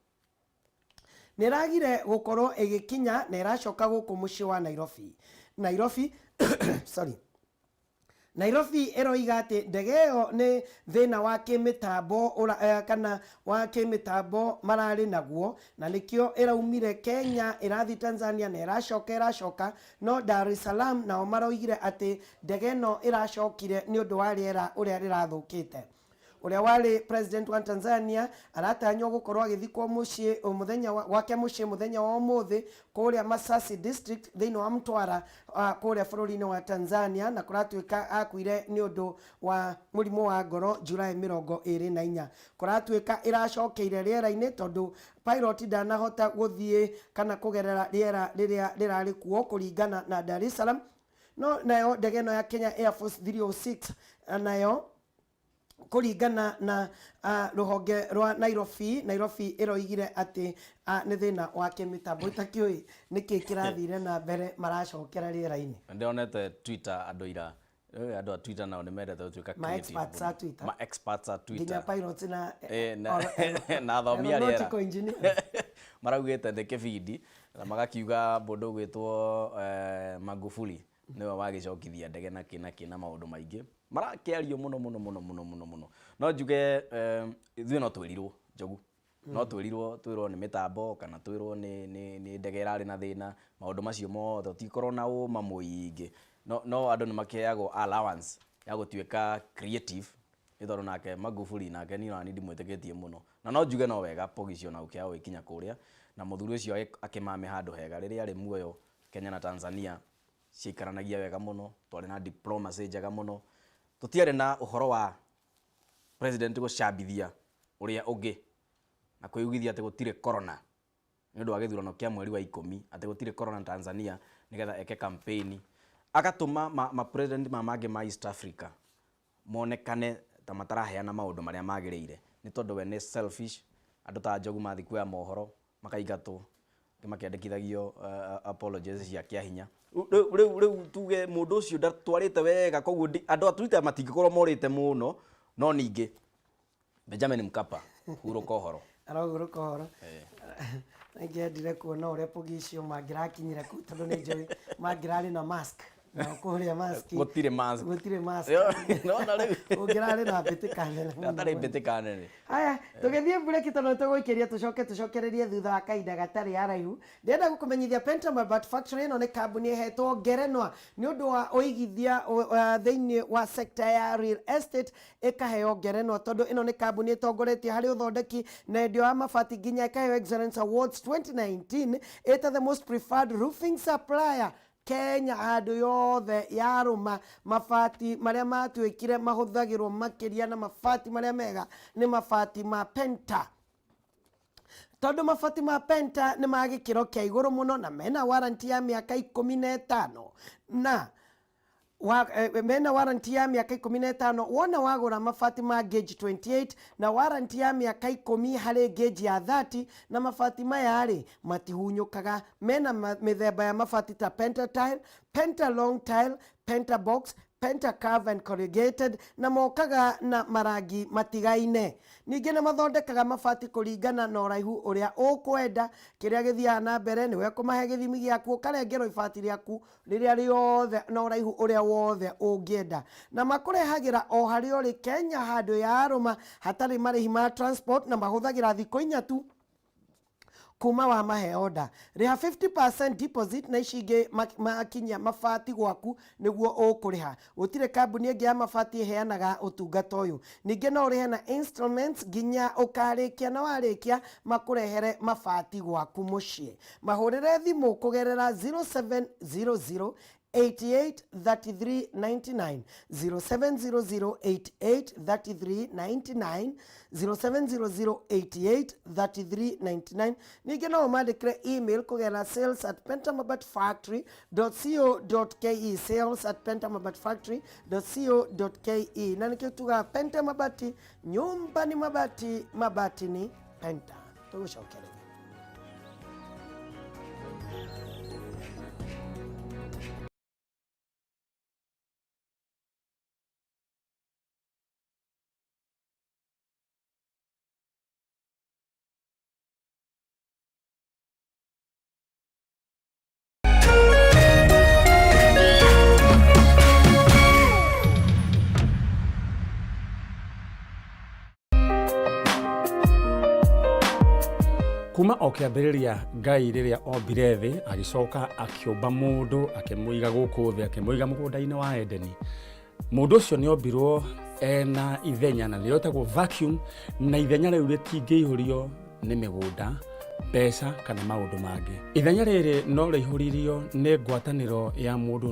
nĩ ĩragire gũkorwo ĩgĩkinya na ĩracoka gũkũ mũciĩ wa Nairobi. Nairobi sorry. Nairobi ĩroiga atĩ ndege ĩyo nĩ thĩna wa kĩmĩtambo kana wa kĩmĩtambo mararĩ naguo na nĩkĩo ĩraumire Kenya ĩrathiĩ Tanzania na ĩracoka ĩracoka, no Dar es Salaam nao maroigire atĩ ndege ĩno ĩracokire nĩ ũndũ wa rĩera ũrĩa rĩrathũkĩte. Ũrĩa warĩ President wa Tanzania aratanywo gũkorwo agĩthikwo mũciĩ mũthenya gwake mũciĩ mũthenya wa ũmũthĩ kũrĩa Masasi district thĩinĩ wa Mtwara kũrĩa bũrũri-inĩ wa Tanzania, na kũratuĩka akuire nĩ ũndũ wa mũrimũ wa ngoro July 24. Kũratuĩka ĩracokeire rĩera-inĩ tondũ pilot ndanahota gũthiĩ kana kũgerera rĩera rĩrĩa rĩrarĩ kuo kũringana na Dar es Salaam. No nayo ndege ĩno ya Kenya Air Force 306 nayo kũringana na rũhonge rwa Nairobi, Nairobi ĩroigire atĩ nĩ thĩna wa kĩmĩtambo. Itakĩũĩ nĩkĩ kĩrathire na mbere maracokera rĩera-inĩ. Ndĩronete Twitter andũ ira, andũ a Twitter nao nĩ mendete gũtuĩka Ma experts a Twitter. Ma experts a Twitter. Nginya pilots na na athomi a rĩera. Aeronautical engineers. Maraugĩte nĩ kĩbindi na magakiuga mũndũ ũgwĩtwo Magufuli nĩwe wagĩcokithia ndege na kĩ na kĩ na maũndũ maingĩ marakĩario mũno mũno mũno mũno mũno mũno. No njuge ithuĩ no twĩrirwo Njogu, no twĩrirwo twĩrwo nĩ mĩtambo kana twĩrwo nĩ ndege ĩrarĩ na thĩna, maũndũ macio mothe tũtikorwo na ũma mũingĩ. No andũ nĩ makĩheagwo allowance ya gũtuĩka creative nĩ tondũ nake Magufuli nake niĩ ona niĩ ndimwĩtĩkĩtie mũno. Na no njuge no wega Poghisio na gũkĩaga gũgĩkinya kũrĩa na mũthuri ũcio akĩmame handũ hega rĩrĩa arĩ muoyo. Kenya na Tanzania ciaikaranagia wega mũno, twarĩ na diplomacy njega mũno, tũtiarĩ na ũhoro wa president gũcambithia ũrĩa ũngĩ na kwĩugithia atĩ gũtirĩ corona nĩ ũndũ wa gĩthurano kĩa mweri wa 10, atĩ gũtirĩ corona Tanzania nĩgetha eke campaign, agatũma ma president ma mangĩ ma East Africa monekane ta mataraheana maũndũ marĩa magĩrĩire nĩ tondũ we nĩ selfish. Andũ ta Njogu mathiĩ kuoya mohoro makaingatwo, makĩandĩkithagio apologies cia kĩa hinya. Rĩu tuge mũndũ ũcio ndatwarĩte wega, koguo andũ a Twitter matingĩkorwo morĩte mũno, no ningĩ Benjamin Mkapa hurũka ũhoro. Arahurũka ũhoro. Ningĩendire kuona ũrĩa Poghisio mangĩrakinyire kũu tondũ nĩ njũĩ mangĩrarĩ na mask. Na kũrĩa mask. Gũtirĩ mask. Gũtirĩ mask. Nona rĩu. Ũngĩrarĩ na mbĩtĩka nene mũno. Hatarĩ mbĩtĩka nene. Haya, tũgĩthiĩ mbureki tondũ nĩtũgũikĩria tũcoke tũcokererie thutha wa kahinda gatarĩ araihu. Ndĩrenda gũkũmenyithia Penta Mabati Factory ĩno nĩ kambuni ĩhetwo ngerenwa nĩ ũndũ wa ũigithia thĩinĩ wa sector ya real estate, ĩkaheo ngerenwa tondũ ĩno nĩ kambuni ĩtongoretie harĩ ũthondeki na endia wa mabati, nginya ĩkaheo Excellence Awards 2019 ĩta the most preferred roofing supplier Kenya handũ yothe yarũma. Mabati marĩa matuĩkire mahũthagĩrwo makĩria na mabati marĩa mega nĩ mabati ma Penta, tondũ mabati ma Penta nĩ ma gĩkĩro kĩa igũrũ mũno na mena warranty ya mĩaka 15 na wa, mena warranty ya mĩaka 15 wona wagũra mabati ma gauge 28, na warranty ya mĩaka 10 harĩ gauge ya 30. Na mabati maya rĩ, matihunyũkaga. Mena mĩthemba ya mabati ta Penta Tile, Penta Long Tile, Penta Box, Penta Curve and Corrugated, na mokaga na marangi matigaine. Ningĩ nĩ mathondekaga mabati kũringana na ũraihu ũrĩa ũkwenda. Kĩrĩa gĩthiaga na mbere nĩwe kũmahe gĩthimi gĩaku, ũkarengerwo ibati rĩaku rĩrĩa rĩothe na ũraihu ũrĩa wothe ũngĩenda, na makũrehagĩra o harĩa ũrĩ Kenya handũ yarũma hatarĩ marĩhi ma transport, na mahũthagĩra thikũ 4 tu kuma wa mahe order. Rĩha 50% deposit na ici ingĩ makinyia mabati gwaku nĩguo ũkũrĩha. Gũtirĩ kambuni ĩngĩ ya mabati ĩheanaga ũtungata ũyũ. Ningĩ no ũrĩhe na installments nginya ũkarĩkia, na warĩkia makũrehere mabati gwaku mũciĩ. Mahũrĩre thimũ kũgerera 0700 88 33 99, 0700 88 33 99, 0700 88 33 99. Ningĩ no ũmandĩkĩre email kũgerera sales@pentamabatfactory.co.ke, sales@pentamabatfactory.co.ke. Na nĩkĩo tugaga Penta Mabati, nyumba ni mabati, mabati ni Penta. Tũgũcokereria. Kuma o kĩambĩrĩria, Ngai rĩrĩa ombire thĩ, agĩcoka akĩũmba mũndũ, akĩmũiga gũkũ thĩ, akĩmũiga mũgũnda-inĩ wa Edeni. Mũndũ ũcio nĩ ombirwo ena ithenya na nĩrĩo ĩtagwo vacuum, na ithenya rĩu rĩtingĩihũrio nĩ mĩgũnda, mbeca kana maũndũ mangĩ. Ithenya rĩrĩ no rĩihũririo nĩ ngwatanĩro ya mũndũ.